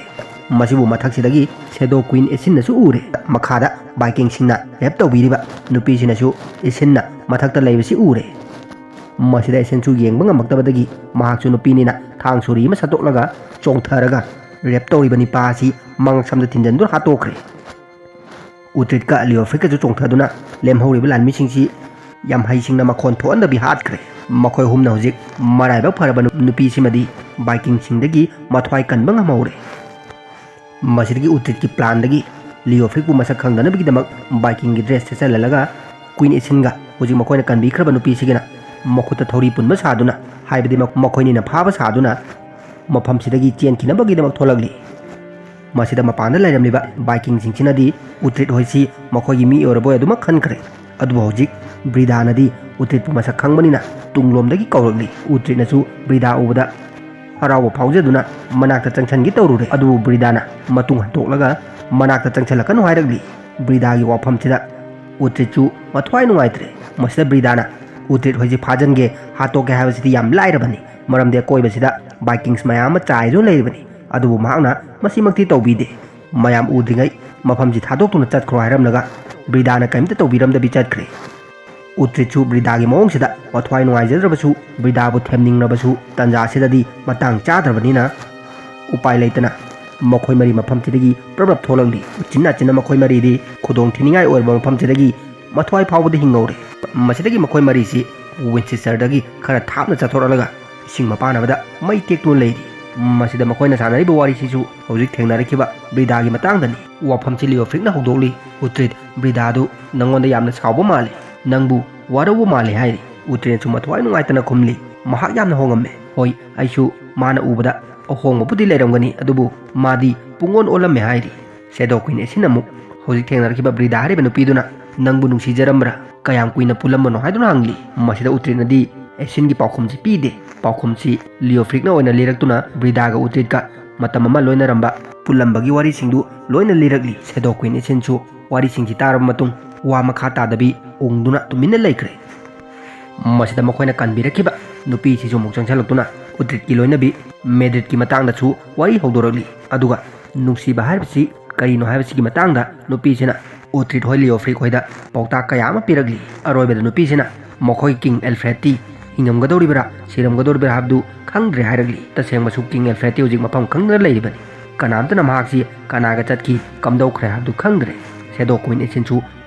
ꯃꯁꯤꯕꯨ ꯃꯊꯛꯁꯤꯗꯒꯤ ꯁꯦꯗꯣ ꯀ꯭ꯋꯤꯟ ꯑꯦꯁꯤꯟꯅꯁꯨ ꯎꯔꯦ꯫ ꯃꯈꯥꯗ ꯚꯥꯏꯀꯤꯡꯁꯤꯡꯅ ꯔꯦꯞ ꯇꯧꯕꯤꯔꯤꯕ ꯅꯨꯄꯤꯁꯤꯅꯁꯨ ꯑꯦꯁꯤꯟꯅ ꯃꯊꯛꯇ ꯂꯩꯕꯁꯤ ꯎꯔꯦ꯫ ꯃꯁꯤꯗ ꯑꯦꯁꯤꯟꯁꯨ ꯌꯦꯡꯕ ꯉꯝꯃꯛꯇꯕꯗꯒꯤ ꯃꯍꯥꯛꯁꯨ ꯅꯨꯄꯤꯅꯤꯅ ꯊꯥꯡ ꯁꯣꯔꯤ ꯑꯃ ꯁꯠꯇꯣꯛꯂꯒ ꯆꯣꯡꯊꯔꯒ ꯔꯦꯞ ꯇꯧꯔꯤꯕ ꯅꯤꯄꯥ ꯑꯁꯤ ꯃꯉꯛꯁꯝꯗ ꯊꯤꯟꯖꯟꯗꯨꯅ ꯍꯥꯠꯇꯣꯛꯈ꯭ꯔꯦ꯫ ꯎꯇ꯭ꯔꯤꯠꯀ ꯂꯤꯑꯣꯐ꯭ꯔꯤꯛꯀꯁꯨ ꯆꯣꯡꯊꯗꯨꯅ ꯂꯦꯝꯍꯧꯔꯤꯕ ꯂꯥꯟꯃꯤꯁꯤꯡꯁꯤ ꯌꯥꯝ ꯍꯩꯁꯤꯡꯅ ꯃꯈꯣꯟ ꯊꯣꯛꯍꯟꯗꯕꯤ ꯍꯥꯠꯈ꯭ꯔꯦ꯫ ꯃꯈꯣꯏ ꯑꯍꯨꯝꯅ ꯍꯧꯖꯤꯛ ꯃꯔꯥꯏꯕꯛ ꯐꯔꯕ ꯅꯨ-, ꯅꯨꯄꯤꯁꯤꯃꯗꯤ ꯚꯥꯏꯀꯤꯡꯁꯤꯡꯗꯒꯤ ꯃꯊ꯭ꯋꯥꯏ ꯀꯟꯕ ꯉꯝꯍꯧꯔꯦ꯫ ꯃꯁꯤꯗꯒꯤ ꯎꯇ꯭ꯔꯤꯠꯀꯤ ꯄ꯭ꯂꯥꯟꯗꯒꯤ ꯂꯤꯑꯣꯐ꯭ꯔꯤꯛꯄꯨ ꯃꯁꯛ ꯈꯪꯗꯅꯕꯒꯤꯗꯃꯛ ꯚꯥꯏꯀꯤꯡꯒꯤ ꯗ꯭ꯔꯦꯁ ꯁꯦꯠꯆꯜꯍꯜꯂꯒ ꯀ꯭ꯋꯤꯟ ꯑꯦꯁꯤꯟꯒ ꯍꯧꯖꯤꯛ ꯃꯈꯣꯏꯅ ꯀꯟꯕꯤꯈ꯭ꯔꯕ ꯅꯨꯄꯤꯁꯤꯒꯤꯅ ꯃꯈꯨꯠꯇ ꯊꯧꯔꯤ ꯄꯨꯟꯕ ꯁꯥꯗꯨꯅ, ꯍꯥꯏꯕꯗꯤ ꯃ-, ꯃꯈꯣꯏꯅꯤꯅ ꯐꯥꯕ ꯁꯥꯗꯨꯅ ꯃꯐꯝꯁꯤꯗꯒꯤ ꯆꯦꯟꯈꯤꯅꯕꯒꯤꯗꯃꯛ ꯊꯣꯛꯂꯛꯂꯤ꯫ ꯃꯁꯤꯗ ꯃꯄꯥꯟꯗ ꯂꯩꯔꯝꯂꯤꯕ ꯚꯥꯏꯀꯤꯡꯁꯤꯡꯁꯤꯅꯗꯤ ꯎꯇ꯭ꯔꯤꯠ ꯍꯣꯏꯁꯤ ꯃꯈꯣꯏꯒꯤ ꯃꯤ ꯑꯣꯏꯔꯕꯣꯏ ꯑꯗꯨꯃꯛ ꯈꯟꯈ꯭ꯔꯦ꯫ ꯑꯗꯨꯕꯨ ꯍꯧꯖꯤꯛ ꯕ꯭ꯔꯤꯗꯥꯅꯗꯤ ꯎꯇ꯭ꯔꯤꯠꯄꯨ ꯃꯁꯛ ꯈꯪꯕꯅꯤꯅ ꯇꯨꯡꯂꯣꯝꯗꯒꯤ ꯀꯧꯔꯛꯂꯤ꯫ ꯎꯇ꯭ꯔꯤꯠꯅꯁꯨ ꯕ꯭ꯔꯤꯗꯥ ꯎꯕꯗ ꯍꯔꯥꯎꯕ ꯐꯥꯎꯖꯗꯨꯅ ꯃꯅꯥꯛꯇ ꯆꯪꯁꯤꯟꯒꯦ ꯇꯧꯔꯨꯔꯦ꯫ ꯑꯗꯨꯕꯨ ꯕ꯭ꯔꯤꯗꯥꯅ ꯃꯇꯨꯡ ꯍꯟꯗꯣꯛꯂꯒ ꯃꯅꯥꯛꯇ ꯆꯪꯁꯤꯜꯂꯛꯀꯅꯨ ꯍꯥꯏꯔꯛꯂꯤ꯫ ꯕ꯭ꯔꯤꯗꯥꯒꯤ ꯋꯥꯐꯝꯁꯤꯗ ꯎꯇ꯭ꯔꯤꯠꯁꯨ ꯃꯊ꯭ꯋꯥꯏ ꯅꯨꯡꯉꯥꯏꯇ꯭ꯔꯦ꯫ ꯃꯁꯤꯗ ꯕ꯭ꯔꯤꯗꯥꯅ ꯎꯇ꯭ꯔꯤꯠ ꯍꯣꯏꯁꯤ ꯐꯥꯖꯟꯒꯦ, ꯍꯥꯠꯇꯣꯛꯀꯦ ꯍꯥꯏꯕꯁꯤꯗꯤ ꯌꯥꯝ ꯂꯥꯏꯔꯕꯅꯤ, ꯃꯔꯝꯗꯤ ꯑꯀꯣꯏꯕꯁꯤꯗ ꯚꯥꯏꯀꯤꯡꯁ ꯃꯌꯥꯝ ꯑꯃ ꯆꯥꯏꯗꯨꯅ ꯂꯩꯔꯤꯕꯅꯤ꯫ ꯑꯗꯨꯕꯨ ꯃꯍꯥꯛꯅ ꯃꯁꯤꯃꯛꯇꯤ ꯇꯧꯕꯤꯗꯦ꯫ ꯃꯌꯥꯝ ꯎꯗ꯭ꯔꯤꯉꯩ ꯃꯐꯝꯁꯤ ꯊꯥꯗꯣꯛꯇꯨꯅ ꯆꯠꯈ꯭ꯔꯣ ꯍꯥꯏꯔꯝꯂꯒ ꯕ꯭ꯔꯤꯗꯥꯅ ꯀꯔꯤꯝꯇ ꯇꯧꯕꯤꯔꯝꯗꯕꯤ ꯆꯠꯈ꯭ꯔꯦ꯫ ꯎꯇ꯭ꯔꯤꯠꯁꯨ ꯕ꯭ꯔꯤꯗꯥꯒꯤ ꯃꯑꯣꯡꯁꯤꯗ ꯃꯊ꯭ꯋꯥꯏ ꯅꯨꯡꯉꯥꯏꯖꯗ꯭ꯔꯕꯁꯨ, ꯕ꯭ꯔꯤꯗꯥꯕꯨ ꯊꯦꯝꯅꯤꯡꯂꯕꯁꯨ ꯇꯟꯖꯥꯁꯤꯗꯗꯤ ꯃꯇꯥꯡ ꯆꯥꯗ꯭ꯔꯕꯅꯤꯅ ꯎꯄꯥꯏ ꯂꯩꯇꯅ ꯃꯈꯣꯏ ꯃꯔꯤ ꯃꯐꯝꯁꯤꯗꯒꯤ ꯄ꯭ꯔꯞ ꯄ꯭ꯔꯞ ꯊꯣꯛꯂꯛꯂꯤ꯫ ꯎꯆꯤꯟ ꯅꯥꯆꯤꯟꯅ ꯃꯈꯣꯏ ꯃꯔꯤꯗꯤ ꯈꯨꯗꯣꯡ ꯊꯤꯅꯤꯡꯉꯥꯏ ꯑꯣꯏꯔꯕ ꯃꯐꯝꯁꯤꯗꯒꯤ ꯃꯊ꯭ꯋꯥꯏ ꯐꯥꯎꯕꯗ ꯍꯤꯡꯍꯧꯔꯦ꯫ ꯃꯁꯤꯗꯒꯤ ꯃꯈꯣꯏ ꯃꯔꯤꯁꯤ ꯋꯤꯟꯆꯦꯁꯇꯔꯗꯒꯤ ꯈꯔ ꯊꯥꯞꯅ ꯆꯠꯊꯣꯔꯛꯂꯒ ꯏꯁꯤꯡ ꯃꯄꯥꯟꯅꯕꯗ ꯃꯩ ꯇꯦꯛꯇꯨꯅ ꯂꯩꯔꯤ꯫ ꯃꯁꯤꯗ ꯃꯈꯣꯏꯅ ꯁꯥꯟꯅꯔꯤꯕ ꯋꯥꯔꯤꯁꯤꯁꯨ ꯍꯧꯖꯤꯛ ꯊꯦꯡꯅꯔꯛꯈꯤꯕ ꯕ꯭ꯔꯤꯗꯥꯒꯤ ꯃꯇꯥꯡꯗꯅꯤ꯫ ꯋꯥꯐꯝꯁꯤ ꯂꯤꯑꯣꯐ꯭ꯔꯤꯛꯅ ꯍꯧꯗꯣꯛꯂꯤ꯫ "ꯎꯇ꯭ꯔꯤꯠ, ꯕ꯭ꯔꯤꯗꯥꯗꯨ ꯅꯪꯉꯣꯟꯗ ꯌꯥꯝꯅ ꯁꯥꯎꯕ ꯃꯥꯜꯂꯤ, ꯅꯪꯕꯨ ꯋꯥꯔꯧꯕ ꯃꯥꯜꯂꯤ" ꯍꯥꯏꯔꯤ꯫ ꯎꯇ꯭ꯔꯤꯠꯅꯁꯨ ꯃꯊ꯭ꯋꯥꯏ ꯅꯨꯡꯉꯥꯏꯇꯅ ꯈꯨꯝꯂꯤ, "ꯃꯍꯥꯛ ꯌꯥꯝꯅ ꯍꯣꯡꯉꯝꯃꯦ꯫ ꯍꯣꯏ, ꯑꯩꯁꯨ ꯃꯥꯅ ꯎꯕꯗ ꯑꯍꯣꯡꯕꯕꯨꯗꯤ ꯂꯩꯔꯝꯒꯅꯤ, ꯑꯗꯨꯕꯨ ꯃꯥꯗꯤ ꯄꯨꯡꯑꯣꯟ ꯑꯣꯜꯂꯝꯃꯦ" ꯍꯥꯏꯔꯤ꯫ ꯁꯦꯗꯣ ꯀ꯭ꯋꯤꯟ ꯑꯦꯁꯤꯟ ꯑꯃꯨꯛ ꯍꯧꯖꯤꯛ ꯊꯦꯡꯅꯔꯛꯈꯤꯕ ꯕ꯭ꯔꯤꯗꯥ ꯍꯥꯏꯔꯤꯕ ꯅꯨꯄꯤꯗꯨꯅ "ꯅꯪꯕꯨ ꯅꯨꯡꯁꯤꯖꯔꯝꯕ꯭ꯔꯥ? ꯀꯌꯥꯝ ꯀꯨꯏꯅ ꯄꯨꯜꯂꯝꯕꯅꯣ?" ꯍꯥꯏꯗꯨꯅ ꯍꯪꯂꯤ꯫ ꯃꯁꯤꯗ ꯎꯇ꯭ꯔꯤꯠꯅꯗꯤ ꯑꯦꯁꯤꯟꯒꯤ ꯄꯥꯎꯈꯨꯝꯁꯤ ꯄꯤꯗꯦ꯫ ꯄꯥꯎꯈꯨꯝꯁꯤ ꯂꯤꯑꯣꯐ꯭ꯔꯤꯛꯅ ꯑꯣꯏꯅ ꯂꯤꯔꯛꯇꯨꯅ ꯕ꯭ꯔꯤꯗꯥꯒ ꯎꯇ꯭ꯔꯤꯠꯀ ꯃꯇꯝ ꯑꯃ ꯂꯣꯏꯅꯔꯝꯕ, ꯄꯨꯜꯂꯝꯕꯒꯤ ꯋꯥꯔꯤꯁꯤꯡꯗꯨ ꯂꯣꯏꯅ ꯂꯤꯔꯛꯂꯤ꯫ ꯁꯦꯗꯣ ꯀ꯭ꯋꯤꯟ ꯑꯦꯁꯤꯟꯁꯨ ꯋꯥꯔꯤꯁꯤꯡꯁꯤ ꯇꯥꯔꯕ ꯃꯇꯨꯡ ꯋꯥ ꯃꯈꯥ ꯇꯥꯗꯕꯤ ꯎꯪꯗꯨꯅ ꯇꯨꯃꯤꯟꯅ ꯂꯩꯈ꯭ꯔꯦ꯫ ꯃꯁꯤꯗ ꯃꯈꯣꯏꯅ ꯀꯟꯕꯤꯔꯛꯈꯤꯕ ꯅꯨꯄꯤꯁꯤꯁꯨ ꯑꯃꯨꯛ ꯆꯪꯁꯤꯜꯂꯛꯇꯨꯅ ꯎꯇ꯭ꯔꯤꯠꯀꯤ ꯂꯣꯏꯅꯕꯤ ꯃꯦꯗ꯭ꯔꯤꯠꯀꯤ ꯃꯇꯥꯡꯗꯁꯨ ꯋꯥꯔꯤ ꯍꯧꯗꯣꯔꯛꯂꯤ꯫ ꯑꯗꯨꯒ ꯅꯨꯡꯁꯤꯕ ꯍꯥꯏꯕꯁꯤ ꯀꯔꯤꯅꯣ ꯍꯥꯏꯕꯁꯤꯒꯤ ꯃꯇꯥꯡꯗ ꯅꯨꯄꯤꯁꯤꯅ ꯎꯇ꯭ꯔꯤꯠ ꯍꯣꯏ ꯂꯤꯑꯣꯐ꯭ꯔꯤꯛ ꯍꯣꯏꯗ ꯄꯥꯎꯇꯥꯛ ꯀꯌꯥ ꯑꯃ ꯄꯤꯔꯛꯂꯤ꯫ ꯑꯔꯣꯏꯕꯗ ꯅꯨꯄꯤꯁꯤꯅ ꯃꯈꯣꯏ ꯀꯤꯡ ꯑꯦꯜꯐ꯭ꯔꯦꯗꯇꯤ ꯍꯤꯡꯉꯝꯒꯗꯧꯔꯤꯕ꯭ꯔꯥ ꯁꯤꯔꯝꯒꯗꯧꯔꯤꯕ꯭ꯔꯥ ꯍꯥꯏꯕꯗꯨ ꯈꯪꯗ꯭ꯔꯦ ꯍꯥꯏꯔꯛꯂꯤ꯫ ꯇꯁꯦꯡꯕꯁꯨ ꯀꯤꯡ ꯑꯦꯜꯐ꯭ꯔꯦꯗꯇꯤ ꯍꯧꯖꯤꯛ ꯃꯐꯝ ꯈꯪꯗꯅ ꯂꯩꯔꯤꯕꯅꯤ꯫ ꯀꯅꯥꯝꯇꯅ ꯃꯍꯥꯛꯁꯤ ꯀꯅꯥꯒ ꯆꯠꯈꯤ, ꯀꯝꯗꯧꯈ꯭ꯔꯦ ꯍꯥꯏꯕꯗꯨ ꯈꯪꯗ꯭ꯔꯦ꯫ ꯁꯦꯗꯣ ꯀ꯭ꯋꯤꯟ ꯑꯦꯁꯤꯟꯁꯨ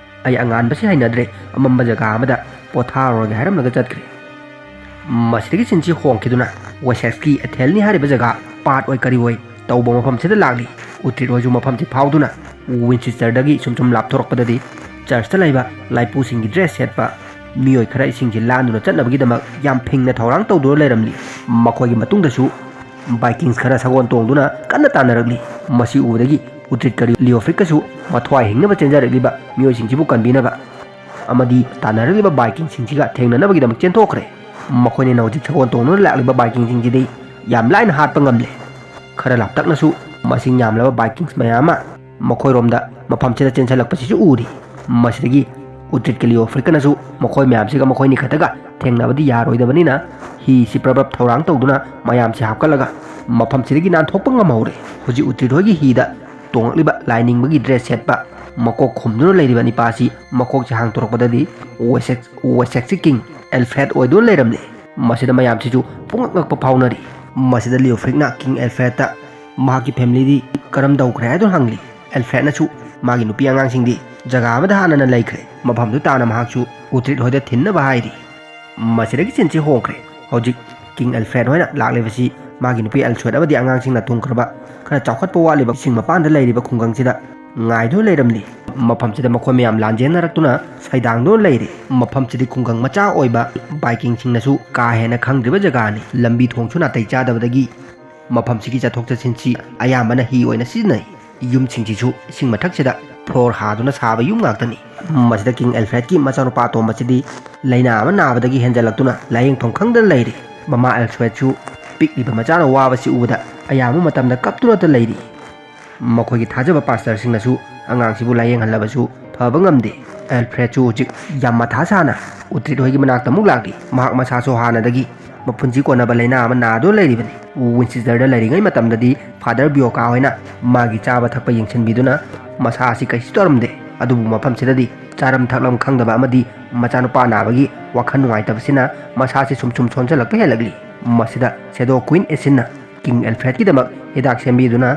"ꯑꯩ ꯑꯉꯥꯟꯕꯁꯤ ꯍꯩꯅꯗ꯭ꯔꯦ, ꯑꯃꯝꯕ ꯖꯒꯥ ꯑꯃꯗ ꯄꯣꯊꯥꯔꯨꯔꯒꯦ" ꯍꯥꯏꯔꯝꯂꯒ ꯆꯠꯈ꯭ꯔꯦ꯫ ꯃꯁꯤꯗꯒꯤ ꯁꯤꯟꯁꯤ ꯍꯣꯡꯈꯤꯗꯨꯅ ꯋꯦꯁꯦꯛꯁꯀꯤ ꯑꯦꯊꯦꯜꯅꯤ ꯍꯥꯏꯔꯤꯕ ꯖꯒꯥ ꯄꯥꯠ ꯑꯣꯏ ꯀꯔꯤ ꯑꯣꯏ ꯇꯧꯕ ꯃꯐꯝꯁꯤꯗ ꯂꯥꯛꯂꯤ꯫ ꯎꯇ꯭ꯔꯤꯠ ꯍꯣꯏꯁꯨ ꯃꯐꯝꯁꯤ ꯐꯥꯎꯗꯨꯅ ꯋꯤꯟꯆꯦꯁꯇꯔꯗꯒꯤ ꯁꯨꯝ ꯁꯨꯝ ꯂꯥꯞꯊꯣꯔꯛꯄꯗꯗꯤ ꯆꯔꯆꯇ ꯂꯩꯕ ꯂꯥꯏꯄꯨꯁꯤꯡꯒꯤ ꯗ꯭ꯔꯦꯁ ꯁꯦꯠꯄ ꯃꯤꯑꯣꯏ ꯈꯔ ꯏꯁꯤꯡꯁꯤ ꯂꯥꯟꯗꯨꯅ ꯆꯠꯅꯕꯒꯤꯗꯃꯛ ꯌꯥꯝ ꯐꯤꯡꯅ ꯊꯧꯔꯥꯡ ꯇꯧꯗꯨꯅ ꯂꯩꯔꯝꯂꯤ꯫ ꯃꯈꯣꯏꯒꯤ ꯃꯇꯨꯡꯗꯁꯨ ꯕꯥꯏꯀꯤꯡꯁ ꯈꯔ ꯁꯒꯣꯜ ꯇꯣꯡꯗꯨꯅ ꯀꯟꯅ ꯇꯥꯟꯅꯔꯛꯂꯤ꯫ ꯃꯁꯤ ꯎꯕꯗꯒꯤ ꯎꯇ꯭ꯔꯤꯠꯀ ꯂꯤꯑꯣꯐ꯭ꯔꯤꯛꯀꯁꯨ ꯃꯊ꯭ꯋꯥꯏ ꯍꯤꯡꯅꯕ ꯆꯦꯟꯖꯔꯛꯂꯤꯕ ꯃꯤꯑꯣꯏꯁꯤꯡꯁꯤꯕꯨ ꯀꯟꯕꯤꯅꯕ ꯑꯃꯗꯤ ꯇꯥꯟꯅꯔꯛꯂꯤꯕ ꯕꯥꯏꯀꯤꯡꯁꯤꯡꯁꯤꯒ ꯊꯦꯡꯅꯅꯕꯒꯤꯗꯃꯛ ꯆꯦꯟꯊꯣꯛꯈ꯭ꯔꯦ꯫ ꯃꯈꯣꯏꯅ ꯍꯧꯖꯤꯛ ꯁꯒꯣꯜ ꯇꯣꯡꯗꯨꯅ ꯂꯥꯛꯂꯤꯕ ꯕꯥꯏꯀꯤꯡꯁꯤꯡꯁꯤꯗꯤ ꯌꯥꯝ ꯂꯥꯏꯅ ꯍꯥꯠꯄ ꯉꯝꯂꯦ꯫ ꯈꯔ ꯂꯥꯞꯇꯛꯅꯁꯨ ꯃꯁꯤꯡ ꯌꯥꯝꯂꯕ ꯕꯥꯏꯀꯤꯡꯁ ꯃꯌꯥꯝ ꯑꯃ ꯃꯈꯣꯏꯔꯣꯝꯗ ꯃꯐꯝꯁꯤꯗ ꯆꯦꯟꯁꯤꯜꯂꯛꯄꯁꯤꯁꯨ ꯎꯔꯤ꯫ ꯃꯁꯤꯗꯒꯤ ꯎꯇ꯭ꯔꯤꯠꯀ ꯂꯤꯑꯣꯐ꯭ꯔꯤꯛꯀꯅꯁꯨ ꯃꯈꯣꯏ ꯃꯌꯥꯝꯁꯤꯒ ꯃꯈꯣꯏꯅꯤ ꯈꯛꯇꯒ ꯊꯦꯡꯅꯕꯗꯤ ꯌꯥꯔꯣꯏꯗꯕꯅꯤꯅ ꯍꯤꯁꯤ ꯄ꯭ꯔꯞ ꯄ꯭ꯔꯞ ꯊꯧꯔꯥꯡ ꯇꯧꯗꯨꯅ ꯃꯌꯥꯝꯁꯤ ꯍꯥꯞꯀꯠꯂꯒ ꯃꯐꯝꯁꯤꯗꯒꯤ ꯅꯥꯟꯊꯣꯛꯄ ꯉꯝꯍꯧꯔꯦ꯫ ꯍꯧꯖꯤꯛ ꯎꯇ꯭ꯔꯤꯠ ꯍꯣꯏꯒꯤ ꯍꯤꯗ ꯇꯣꯡꯂꯛꯂꯤꯕ ꯂꯥꯏꯅꯤꯡꯕꯒꯤ ꯗ꯭ꯔꯦꯁ ꯁꯦꯠꯄ ꯃꯀꯣꯛ ꯈꯨꯝꯗꯨꯅ ꯂꯩꯔꯤꯕ ꯅꯤꯄꯥꯁꯤ ꯃꯀꯣꯛꯁꯦ ꯍꯥꯡꯗꯣꯔꯛꯄꯗꯗꯤ ꯋꯦꯁꯦꯛ ꯋꯦꯁꯦꯛꯁꯤ ꯀꯤꯡ ꯑꯦꯜꯐ꯭ꯔꯦꯗ ꯑꯣꯏꯗꯨꯅ ꯂꯩꯔꯝꯂꯦ꯫ ꯃꯁꯤꯗ ꯃꯌꯥꯝꯁꯤꯁꯨ ꯄꯨꯡꯉꯛ ꯉꯛꯄ ꯐꯥꯎꯅꯔꯤ꯫ ꯃꯁꯤꯗ ꯂꯤꯑꯣꯐ꯭ꯔꯤꯛꯅ ꯀꯤꯡ ꯑꯦꯜꯐ꯭ꯔꯦꯗꯇ ꯃꯍꯥꯛꯀꯤ ꯐꯦꯃꯤꯂꯤꯗꯤ ꯀꯔꯝ ꯇꯧꯈ꯭ꯔꯦ ꯍꯥꯏꯗꯨꯅ ꯍꯪꯂꯤ꯫ ꯑꯦꯜꯐ꯭ꯔꯦꯗꯅꯁꯨ ꯃꯥꯒꯤ ꯅꯨꯄꯤ ꯑꯉꯥꯡꯁꯤꯡꯗꯤ ꯖꯒꯥ ꯑꯃꯗ ꯍꯥꯟꯅꯅ ꯂꯩꯈ꯭ꯔꯦ, ꯃꯐꯝꯗꯨ ꯇꯥꯅ ꯃꯍꯥꯛꯁꯨ ꯎꯇ꯭ꯔꯤꯠ ꯍꯣꯏꯗ ꯊꯤꯟꯅꯕ ꯍꯥꯏꯔꯤ꯫ ꯃꯁꯤꯗꯒꯤ ꯁꯤꯟꯁꯤ ꯍꯣꯡꯈ꯭ꯔꯦ꯫ ꯍꯧꯖꯤꯛ ꯀꯤꯡ ꯑꯦꯜꯐ꯭ꯔꯦꯗ ꯍꯣꯏꯅ ꯂꯥꯛꯂꯤꯕꯁꯤ ꯃꯥꯒꯤ ꯅꯨꯄꯤ ꯑꯦꯜꯁ꯭ꯋꯦꯗ ꯑꯃꯗꯤ ꯑꯉꯥꯡꯁꯤꯡꯅ ꯊꯨꯡꯈ꯭ꯔꯕ ꯈꯔ ꯆꯥꯎꯈꯠꯄ ꯋꯥꯠꯂꯤꯕ ꯏꯁꯤꯡ ꯃꯄꯥꯟꯗ ꯂꯩꯔꯤꯕ ꯈꯨꯡꯒꯪꯁꯤꯗ ꯉꯥꯏꯗꯨꯅ ꯂꯩꯔꯝꯂꯤ꯫ ꯃꯐꯝꯁꯤꯗ ꯃꯈꯣꯏ ꯃꯌꯥꯝ ꯂꯥꯟꯖꯦꯟꯅꯔꯛꯇꯨꯅ ꯁꯩꯗꯥꯡꯗꯨꯅ ꯂꯩꯔꯤ꯫ ꯃꯐꯝꯁꯤꯗꯤ ꯈꯨꯡꯒꯪ ꯃꯆꯥ ꯑꯣꯏꯕ ꯕꯥꯏꯀꯤꯡꯁꯤꯡꯅꯁꯨ ꯀꯥ ꯍꯦꯟꯅ ꯈꯪꯗ꯭ꯔꯤꯕ ꯖꯒꯥꯅꯤ꯫ ꯂꯝꯕꯤ ꯊꯣꯡꯁꯨ ꯅꯥꯇꯩ ꯆꯥꯗꯕꯗꯒꯤ ꯃꯐꯝꯁꯤꯒꯤ ꯆꯠꯊꯣꯛ ꯆꯠꯁꯤꯟꯁꯤ ꯑꯌꯥꯝꯕꯅ ꯍꯤ ꯑꯣꯏꯅ ꯁꯤꯖꯤꯟꯅꯩ꯫ ꯌꯨꯝꯁꯤꯡꯁꯤꯁꯨ ꯏꯁꯤꯡ ꯃꯊꯛꯁꯤꯗ ꯐ꯭ꯂꯣꯔ ꯍꯥꯗꯨꯅ ꯁꯥꯕ ꯌꯨꯝ ꯉꯥꯛꯇꯅꯤ꯫ ꯃꯁꯤꯗ ꯀꯤꯡ ꯑꯦꯜꯐ꯭ꯔꯦꯗꯀꯤ ꯃꯆꯥꯅꯨꯄꯥ ꯑꯇꯣꯝꯕꯁꯤꯗꯤ ꯂꯥꯏꯅꯥ ꯑꯃ ꯅꯥꯕꯗꯒꯤ ꯍꯦꯟꯖꯜꯂꯛꯇꯨꯅ ꯂꯥꯏꯌꯦꯡꯐꯝ ꯈꯪꯗꯅ ꯂꯩꯔꯤ꯫ ꯃꯃꯥ ꯑꯦꯜꯁ꯭ꯋꯦꯗꯁꯨ ꯄꯤꯛꯂꯤꯕ ꯃꯆꯥꯅ ꯋꯥꯕꯁꯤ ꯎꯕꯗ ꯑꯌꯥꯝꯕ ꯃꯇꯝꯗ ꯀꯞꯇꯨꯅꯇ ꯂꯩꯔꯤ꯫ ꯃꯈꯣꯏꯒꯤ ꯊꯥꯖꯕ ꯄꯥꯁꯇꯔꯁꯤꯡꯅꯁꯨ ꯑꯉꯥꯡꯁꯤꯕꯨ ꯂꯥꯏꯌꯦꯡꯍꯜꯂꯕꯁꯨ ꯐꯕ ꯉꯝꯗꯦ꯫ ꯑꯦꯜꯐ꯭ꯔꯦꯗꯁꯨ ꯍꯧꯖꯤꯛ ꯌꯥꯝ ꯃꯊꯥ ꯁꯥꯅ ꯎꯇ꯭ꯔꯤꯠ ꯍꯣꯏꯒꯤ ꯃꯅꯥꯛꯇ ꯑꯃꯨꯛ ꯂꯥꯛꯂꯤ꯫ ꯃꯍꯥꯛ ꯃꯁꯥꯁꯨ ꯍꯥꯟꯅꯗꯒꯤ ꯃꯄꯨꯟꯁꯤ ꯀꯣꯟꯅꯕ ꯂꯥꯏꯅꯥ ꯑꯃ ꯅꯥꯗꯨꯅ ꯂꯩꯔꯤꯕꯅꯤ꯫ ꯋꯤꯟꯆꯦꯁꯇꯔꯗ ꯂꯩꯔꯤꯉꯩ ꯃꯇꯝꯗꯗꯤ ꯐꯥꯗꯔ ꯕꯤꯌꯣꯀꯥ ꯍꯣꯏꯅ ꯃꯥꯒꯤ ꯆꯥꯕ ꯊꯛꯄ ꯌꯦꯡꯁꯤꯟꯕꯤꯗꯨꯅ ꯃꯁꯥ ꯑꯁꯤ ꯀꯩꯁꯨ ꯇꯧꯔꯝꯗꯦ꯫ ꯑꯗꯨꯕꯨ ꯃꯐꯝꯁꯤꯗꯗꯤ ꯆꯥꯔꯝ ꯊꯛꯂꯝ ꯈꯪꯗꯕ ꯑꯃꯗꯤ ꯃꯆꯥꯅꯨꯄꯥ ꯅꯥꯕꯒꯤ ꯋꯥꯈꯜ ꯅꯨꯡꯉꯥꯏꯇꯕꯁꯤꯅ ꯃꯁꯥꯁꯤ ꯁꯨꯝ ꯁꯨꯝ ꯁꯣꯟꯖꯜꯂꯛꯄ ꯍꯦꯜꯂꯛꯂꯤ꯫ ꯃꯁꯤꯗ Shadow Queen Aeschynnꯅ King Alfredꯀꯤꯗꯃꯛ ꯍꯤꯗꯥꯛ ꯁꯦꯝꯕꯤꯗꯨꯅ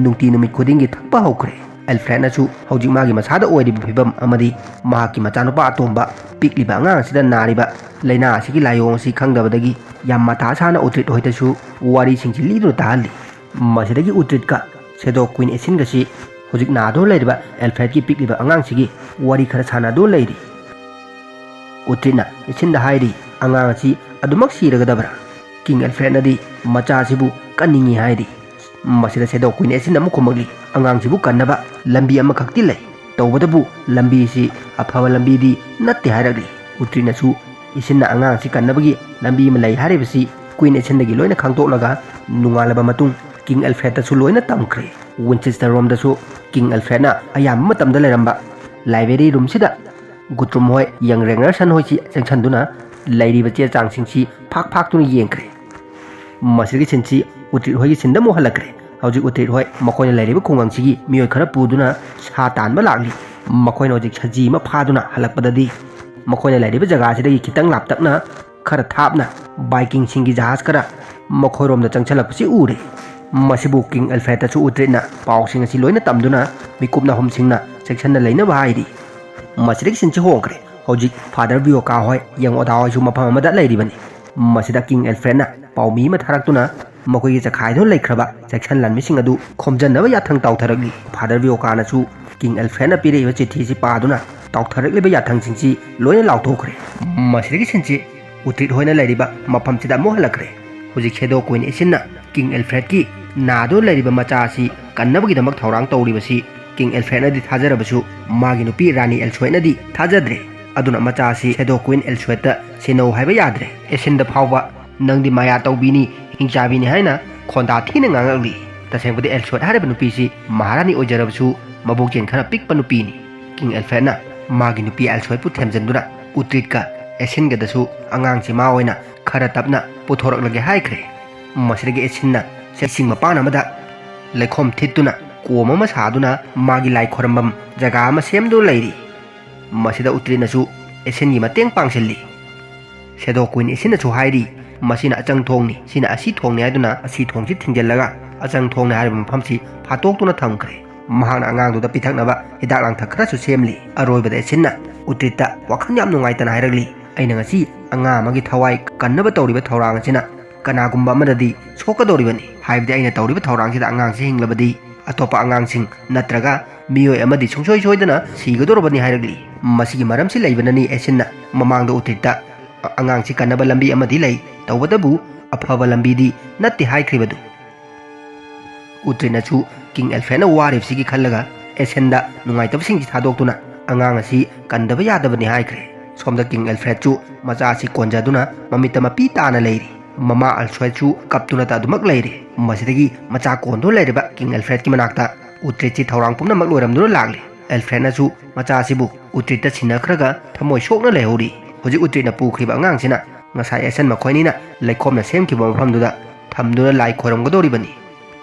ꯅꯨꯡꯇꯤ ꯅꯨꯃꯤꯠ ꯈꯨꯗꯤꯡꯒꯤ ꯊꯛꯄ ꯍꯧꯈ꯭ꯔꯦ꯫ Alfredꯅꯁꯨ ꯍꯧꯖꯤꯛ ꯃꯥꯒꯤ ꯃꯁꯥꯗ ꯑꯣꯏꯔꯤꯕ ꯐꯤꯕꯝ ꯑꯃꯗꯤ ꯃꯍꯥꯛꯀꯤ ꯃꯆꯥꯅꯨꯄꯥ ꯑꯇꯣꯝꯕ ꯄꯤꯛꯂꯤꯕ ꯑꯉꯥꯡ ꯑꯁꯤꯗ ꯅꯥꯔꯤꯕ ꯂꯥꯏꯅꯥ ꯑꯁꯤꯒꯤ ꯂꯥꯏꯑꯣꯡ ꯑꯁꯤ ꯈꯪꯗꯕꯗꯒꯤ ꯌꯥꯝ ꯃꯊꯥ ꯁꯥꯅ ꯎꯇ꯭ꯔꯤꯠ ꯍꯣꯏꯗꯁꯨ ꯋꯥꯔꯤꯁꯤꯡꯁꯤ ꯂꯤꯗꯨꯅ ꯇꯥꯍꯜꯂꯤ꯫ ꯃꯁꯤꯗꯒꯤ ꯎꯇ꯭ꯔꯤꯠꯀ Shadow Queen Aeschynnꯒꯁꯤ ꯍꯧꯖꯤꯛ ꯅꯥꯗꯨꯅ ꯂꯩꯔꯤꯕ Alfredꯀꯤ ꯄꯤꯛꯂꯤꯕ ꯑꯉꯥꯡꯁꯤꯒꯤ ꯋꯥꯔꯤ ꯈꯔ ꯁꯥꯟꯅꯗꯨꯅ ꯂꯩꯔꯤ꯫ ꯎꯇ꯭ꯔꯤꯠꯅ Aeschynnꯗ ꯍꯥꯏꯔꯤ, "ꯑꯉꯥꯡ ꯑꯁꯤ ꯑꯗꯨꯃꯛ ꯁꯤꯔꯒꯗꯕ꯭ꯔꯥ?" King Alfredꯅꯗꯤ ꯃꯆꯥꯁꯤꯕꯨ ꯀꯟꯅꯤꯡꯏ ꯍꯥꯏꯔꯤ꯫ ꯃꯁꯤꯗ Shadow Queen Aeschynnꯅ ꯑꯃꯨꯛ ꯈꯨꯝꯃꯛꯂꯤ, "ꯑꯉꯥꯡꯁꯤꯕꯨ ꯀꯟꯅꯕ ꯂꯝꯕꯤ ꯑꯃꯈꯛꯇꯤ ꯂꯩ, ꯇꯧꯕꯇꯕꯨ ꯂꯝꯕꯤꯁꯤ ꯑꯐꯕ ꯂꯝꯕꯤꯗꯤ ꯅꯠꯇꯦ" ꯍꯥꯏꯔꯛꯂꯤ꯫ ꯎꯇ꯭ꯔꯤꯠꯅꯁꯨ Aeschynnꯅ ꯑꯉꯥꯡꯁꯤ ꯀꯟꯅꯕꯒꯤ ꯂꯝꯕꯤ ꯑꯃ ꯂꯩ ꯍꯥꯏꯔꯤꯕꯁꯤ Queen Aeschynnꯗꯒꯤ ꯂꯣꯏꯅ ꯈꯪꯗꯣꯛꯂꯒ ꯅꯣꯡꯉꯥꯜꯂꯕ ꯃꯇꯨꯡ King Alfredꯇꯁꯨ ꯂꯣꯏꯅ ꯇꯝꯈ꯭ꯔꯦ꯫ Winchesterꯔꯣꯝꯗꯁꯨ King Alfredꯅ ꯑꯌꯥꯝꯕ ꯃꯇꯝꯗ ꯂꯩꯔꯝꯕ library roomꯁꯤꯗ Guthrum ꯍꯣꯏ, young Ragnarsson ꯍꯣꯏꯁꯤ ꯆꯪꯁꯟꯗꯨꯅ ꯂꯩꯔꯤꯕ ꯆꯦ ꯆꯥꯡꯁꯤꯡꯁꯤ ꯐꯥꯛ ꯐꯥꯛꯇꯨꯅ ꯌꯦꯡꯈ꯭ꯔꯦ꯫ ꯃꯁꯤꯒꯤ sceneꯁꯤ ꯎꯇ꯭ꯔꯤꯠ ꯍꯣꯏꯒꯤ sceneꯗ ꯑꯃꯨꯛ ꯍꯜꯂꯛꯈ꯭ꯔꯦ꯫ ꯍꯧꯖꯤꯛ ꯎꯇ꯭ꯔꯤꯠ ꯍꯣꯏ ꯃꯈꯣꯏꯅ ꯂꯩꯔꯤꯕ ꯈꯨꯡꯒꯪꯁꯤꯒꯤ ꯃꯤꯑꯣꯏ ꯈꯔ ꯄꯨꯗꯨꯅ ꯁꯥ ꯇꯥꯟꯕ ꯂꯥꯛꯂꯤ꯫ ꯃꯈꯣꯏꯅ ꯍꯧꯖꯤꯛ ꯁꯖꯤ ꯑꯃ ꯐꯥꯗꯨꯅ ꯍꯜꯂꯛꯄꯗꯗꯤ ꯃꯈꯣꯏꯅ ꯂꯩꯔꯤꯕ ꯖꯒꯥꯁꯤꯗꯒꯤ ꯈꯤꯇꯪ ꯂꯥꯞꯇꯛꯅ ꯈꯔ ꯊꯥꯞꯅ Vikingꯁꯤꯡꯒꯤ ꯖꯍꯥꯖ ꯈꯔ ꯃꯈꯣꯏꯔꯣꯝꯗ ꯆꯪꯁꯤꯜꯂꯛꯄꯁꯤ ꯎꯔꯦ꯫ ꯃꯁꯤꯕꯨ King Alfredꯇꯁꯨ ꯎꯇ꯭ꯔꯤꯠꯅ ꯄꯥꯎꯁꯤꯡ ꯑꯁꯤ ꯂꯣꯏꯅ ꯇꯝꯗꯨꯅ ꯃꯤꯀꯨꯞꯅ ꯑꯍꯨꯝꯁꯤꯡꯅ ꯆꯦꯛꯁꯤꯟꯅ ꯂꯩꯅꯕ ꯍꯥꯏꯔꯤ꯫ ꯃꯁꯤꯗꯒꯤ sceneꯁꯤ ꯍꯣꯡꯈ꯭ꯔꯦ꯫ ꯍꯧꯖꯤꯛ Father Viocca ꯍꯣꯏ, young Oda ꯍꯣꯏꯁꯨ ꯃꯐꯝ ꯑꯃꯗ ꯂꯩꯔꯤꯕꯅꯤ꯫ ꯃꯁꯤꯗ King Alfredꯅ ꯄꯥꯎꯃꯤ ꯑꯃ ꯊꯥꯔꯛꯇꯨꯅ ꯃꯈꯣꯏꯒꯤ ꯆꯈꯥꯏꯗꯨꯅ ꯂꯩꯈ꯭ꯔꯕ ꯆꯦꯛꯁꯤꯟ ꯂꯥꯟꯃꯤꯁꯤꯡ ꯑꯗꯨ ꯈꯣꯝꯖꯤꯟꯅꯕ ꯌꯥꯊꯪ ꯇꯥꯎꯊꯔꯛꯂꯤ꯫ Father Vioccaꯅꯁꯨ King Alfredꯅ ꯄꯤꯔꯛꯏꯕ ꯆꯤꯊꯤꯁꯤ ꯄꯥꯗꯨꯅ ꯇꯥꯎꯊꯔꯛꯂꯤꯕ ꯌꯥꯊꯪꯁꯤꯡꯁꯤ ꯂꯣꯏꯅ ꯂꯥꯎꯊꯣꯛꯈ꯭ꯔꯦ꯫ ꯃꯁꯤꯗꯒꯤ sceneꯁꯤ ꯎꯇ꯭ꯔꯤꯠ ꯍꯣꯏꯅ ꯂꯩꯔꯤꯕ ꯃꯐꯝꯁꯤꯗ ꯑꯃꯨꯛ ꯍꯜꯂꯛꯈ꯭ꯔꯦ꯫ ꯍꯧꯖꯤꯛ Shadow Queen Aeschynnꯅ King Alfredꯀꯤ ꯅꯥꯗꯨꯅ ꯂꯩꯔꯤꯕ ꯃꯆꯥ ꯑꯁꯤ ꯀꯟꯅꯕꯒꯤꯗꯃꯛ ꯊꯧꯔꯥꯡ ꯇꯧꯔꯤꯕꯁꯤ King Alfredꯅꯗꯤ ꯊꯥꯖꯔꯕꯁꯨ ꯃꯥꯒꯤ ꯅꯨꯄꯤ ꯔꯥꯅꯤ Elswitꯅꯗꯤ ꯊꯥꯖꯗ꯭ꯔꯦ꯫ ꯑꯗꯨꯅ ꯃꯆꯥ ꯑꯁꯤ Shadow Queen Elswitꯇ ꯁꯤꯟꯅꯧ ꯍꯥꯏꯕ ꯌꯥꯗ꯭ꯔꯦ꯫ Aeschynnꯗ ꯐꯥꯎꯕ "ꯅꯪꯗꯤ ꯃꯌꯥ ꯇꯧꯕꯤꯅꯤ, ꯍꯤꯡꯆꯥꯕꯤꯅꯤ" ꯍꯥꯏꯅ ꯈꯣꯟꯗꯥ ꯊꯤꯅ ꯉꯥꯡꯉꯛꯂꯤ꯫ ꯇꯁꯦꯡꯕꯗꯤ Elswit ꯍꯥꯏꯔꯤꯕ ꯅꯨꯄꯤꯁꯤ ꯃꯍꯥꯔꯥꯅꯤ ꯑꯣꯏꯖꯔꯕꯁꯨ ꯃꯕꯨꯛꯆꯦꯜ ꯈꯔ ꯄꯤꯛꯄ ꯅꯨꯄꯤꯅꯤ꯫ King Alfredꯅ ꯃꯥꯒꯤ ꯅꯨꯄꯤ Elswitꯄꯨ ꯊꯦꯝꯖꯤꯟꯗꯨꯅ ꯎꯇ꯭ꯔꯤꯠꯀ Aeschynnꯒꯗꯁꯨ ꯑꯉꯥꯡꯁꯤ ꯃꯥ ꯑꯣꯏꯅ ꯈꯔ ꯇꯞꯅ ꯄꯨꯊꯣꯔꯛꯂꯒꯦ ꯍꯥꯏꯈ꯭ꯔꯦ꯫ ꯃꯁꯤꯗꯒꯤ Aeschynnꯅ ꯏꯁꯤꯡ ꯃꯄꯥꯟ ꯑꯃꯗ ꯂꯩꯈꯣꯝ ꯊꯤꯠꯇꯨꯅ ꯀꯣꯝ ꯑꯃ ꯁꯥꯗꯨꯅ ꯃꯥꯒꯤ ꯂꯥꯏ ꯈꯣꯏꯔꯝꯐꯝ ꯖꯒꯥ ꯑꯃ ꯁꯦꯝꯗꯨꯅ ꯂꯩꯔꯤ꯫ ꯃꯁꯤꯗ ꯎꯇ꯭ꯔꯤꯠꯅꯁꯨ ꯑꯦꯁꯤꯟꯒꯤ ꯃꯇꯦꯡ ꯄꯥꯡꯁꯤꯜꯂꯤ꯫ ꯁꯦꯗꯣ ꯀ꯭ꯋꯤꯟ ꯑꯦꯁꯤꯟꯅꯁꯨ ꯍꯥꯏꯔꯤ, "ꯃꯁꯤꯅ ꯑꯆꯪ ꯊꯣꯡꯅꯤ, ꯁꯤꯅ ꯑꯁꯤ ꯊꯣꯡꯅꯤ" ꯍꯥꯏꯗꯨꯅ ꯑꯁꯤ ꯊꯣꯡꯁꯤ ꯊꯤꯡꯖꯤꯜꯂꯒ ꯑꯆꯪ ꯊꯣꯡꯅꯤ ꯍꯥꯏꯔꯤꯕ ꯃꯐꯝꯁꯤ ꯐꯥꯠꯇꯣꯛꯇꯨꯅ ꯊꯝꯈ꯭ꯔꯦ꯫ ꯃꯍꯥꯛꯅ ꯑꯉꯥꯡꯗꯨꯗ ꯄꯤꯊꯛꯅꯕ ꯍꯤꯗꯥꯛ ꯂꯥꯡꯊꯛ ꯈꯔꯁꯨ ꯁꯦꯝꯂꯤ꯫ ꯑꯔꯣꯏꯕꯗ ꯑꯦꯁꯤꯟꯅ ꯎꯇ꯭ꯔꯤꯠꯇ ꯋꯥꯈꯜ ꯌꯥꯝ ꯅꯨꯡꯉꯥꯏꯇꯅ ꯍꯥꯏꯔꯛꯂꯤ, "ꯑꯩꯅ ꯉꯁꯤ ꯑꯉꯥꯡ ꯑꯃꯒꯤ ꯊꯋꯥꯏ ꯀꯟꯅꯕ ꯇꯧꯔꯤꯕ ꯊꯧꯔꯥꯡ ꯑꯁꯤꯅ ꯀꯅꯥꯒꯨꯝꯕ ꯑꯃꯗꯗꯤ ꯁꯣꯛꯀꯗꯧꯔꯤꯕꯅꯤ꯫ ꯍꯥꯏꯕꯗꯤ ꯑꯩꯅ ꯇꯧꯔꯤꯕ ꯊꯧꯔꯥꯡꯁꯤꯗ ꯑꯉꯥꯡꯁꯤ ꯍꯤꯡꯂꯕꯗꯤ ꯑꯇꯣꯞꯄ ꯑꯉꯥꯡꯁꯤꯡ ꯅꯠꯇ꯭ꯔꯒ ꯃꯤꯑꯣꯏ ꯑꯃꯗꯤ ꯁꯨꯡꯁꯣꯏ ꯁꯣꯏꯗꯅ ꯁꯤꯒꯗꯧꯔꯕꯅꯤ" ꯍꯥꯏꯔꯛꯂꯤ꯫ ꯃꯁꯤꯒꯤ ꯃꯔꯝꯁꯤ ꯂꯩꯕꯅꯅꯤ ꯑꯦꯁꯤꯟꯅ ꯃꯃꯥꯡꯗ ꯎꯇ꯭ꯔꯤꯠꯇ "ꯑ-, ꯑꯉꯥꯡꯁꯤ ꯀꯟꯅꯕ ꯂꯝꯕꯤ ꯑꯃꯗꯤ ꯂꯩ, ꯇꯧꯕꯇꯕꯨ ꯑꯐꯕ ꯂꯝꯕꯤꯗꯤ ꯅꯠꯇꯦ" ꯍꯥꯏꯈ꯭ꯔꯤꯕꯗꯨ꯫ ꯎꯇ꯭ꯔꯤꯠꯅꯁꯨ ꯀꯤꯡ ꯑꯦꯜꯐ꯭ꯔꯦꯗꯅ ꯋꯥꯔꯤꯕꯁꯤꯒꯤ ꯈꯜꯂꯒ ꯑꯦꯁꯤꯟꯗ ꯅꯨꯡꯉꯥꯏꯇꯕꯁꯤꯡꯁꯤ ꯊꯥꯗꯣꯛꯇꯨꯅ ꯑꯉꯥꯡ ꯑꯁꯤ ꯀꯟꯗꯕ ꯌꯥꯗꯕꯅꯤ ꯍꯥꯏꯈ꯭ꯔꯦ꯫ ꯁꯣꯝꯗ ꯀꯤꯡ ꯑꯦꯜꯐ꯭ꯔꯦꯗꯁꯨ ꯃꯆꯥ ꯑꯁꯤ ꯀꯣꯟꯖꯗꯨꯅ ꯃꯃꯤꯠꯇ ꯃꯄꯤ ꯇꯥꯅ ꯂꯩꯔꯤ꯫ ꯃꯃꯥ ꯑꯜꯐ꯭ꯔꯦꯗꯁꯨ ꯀꯞꯇꯨꯅꯇ ꯑꯗꯨꯃꯛ ꯂꯩꯔꯤ꯫ ꯃꯁꯤꯗꯒꯤ ꯃꯆꯥ ꯀꯣꯟꯗꯨꯅ ꯂꯩꯔꯤꯕ ꯀꯤꯡ ꯑꯦꯜꯐ꯭ꯔꯦꯗꯀꯤ ꯃꯅꯥꯛꯇ ꯎꯇ꯭ꯔꯤꯠꯁꯤ ꯊꯧꯔꯥꯡ ꯄꯨꯝꯅꯃꯛ ꯂꯣꯏꯔꯝꯗꯨꯅ ꯂꯥꯛꯂꯤ꯫ ꯑꯦꯜꯐ꯭ꯔꯦꯗꯅꯁꯨ ꯃꯆꯥ ꯑꯁꯤꯕꯨ ꯎꯇ꯭ꯔꯤꯠꯇ ꯁꯤꯟꯅꯈ꯭ꯔꯒ ꯊꯃꯣꯏ ꯁꯣꯛꯅ ꯂꯩꯍꯧꯔꯤ꯫ ꯍꯧꯖꯤꯛ ꯎꯇ꯭ꯔꯤꯠꯅ ꯄꯨꯈ꯭ꯔꯤꯕ ꯑꯉꯥꯡꯁꯤꯅ ꯉꯁꯥꯏ ꯑꯦꯁꯟ ꯃꯈꯣꯏꯅꯤꯅ ꯂꯩꯈꯣꯝꯅ ꯁꯦꯝꯈꯤꯕ ꯃꯐꯝꯗꯨꯗ ꯊꯝꯗꯨꯅ ꯂꯥꯏ ꯈꯣꯏꯔꯝꯒꯗꯧꯔꯤꯕꯅꯤ꯫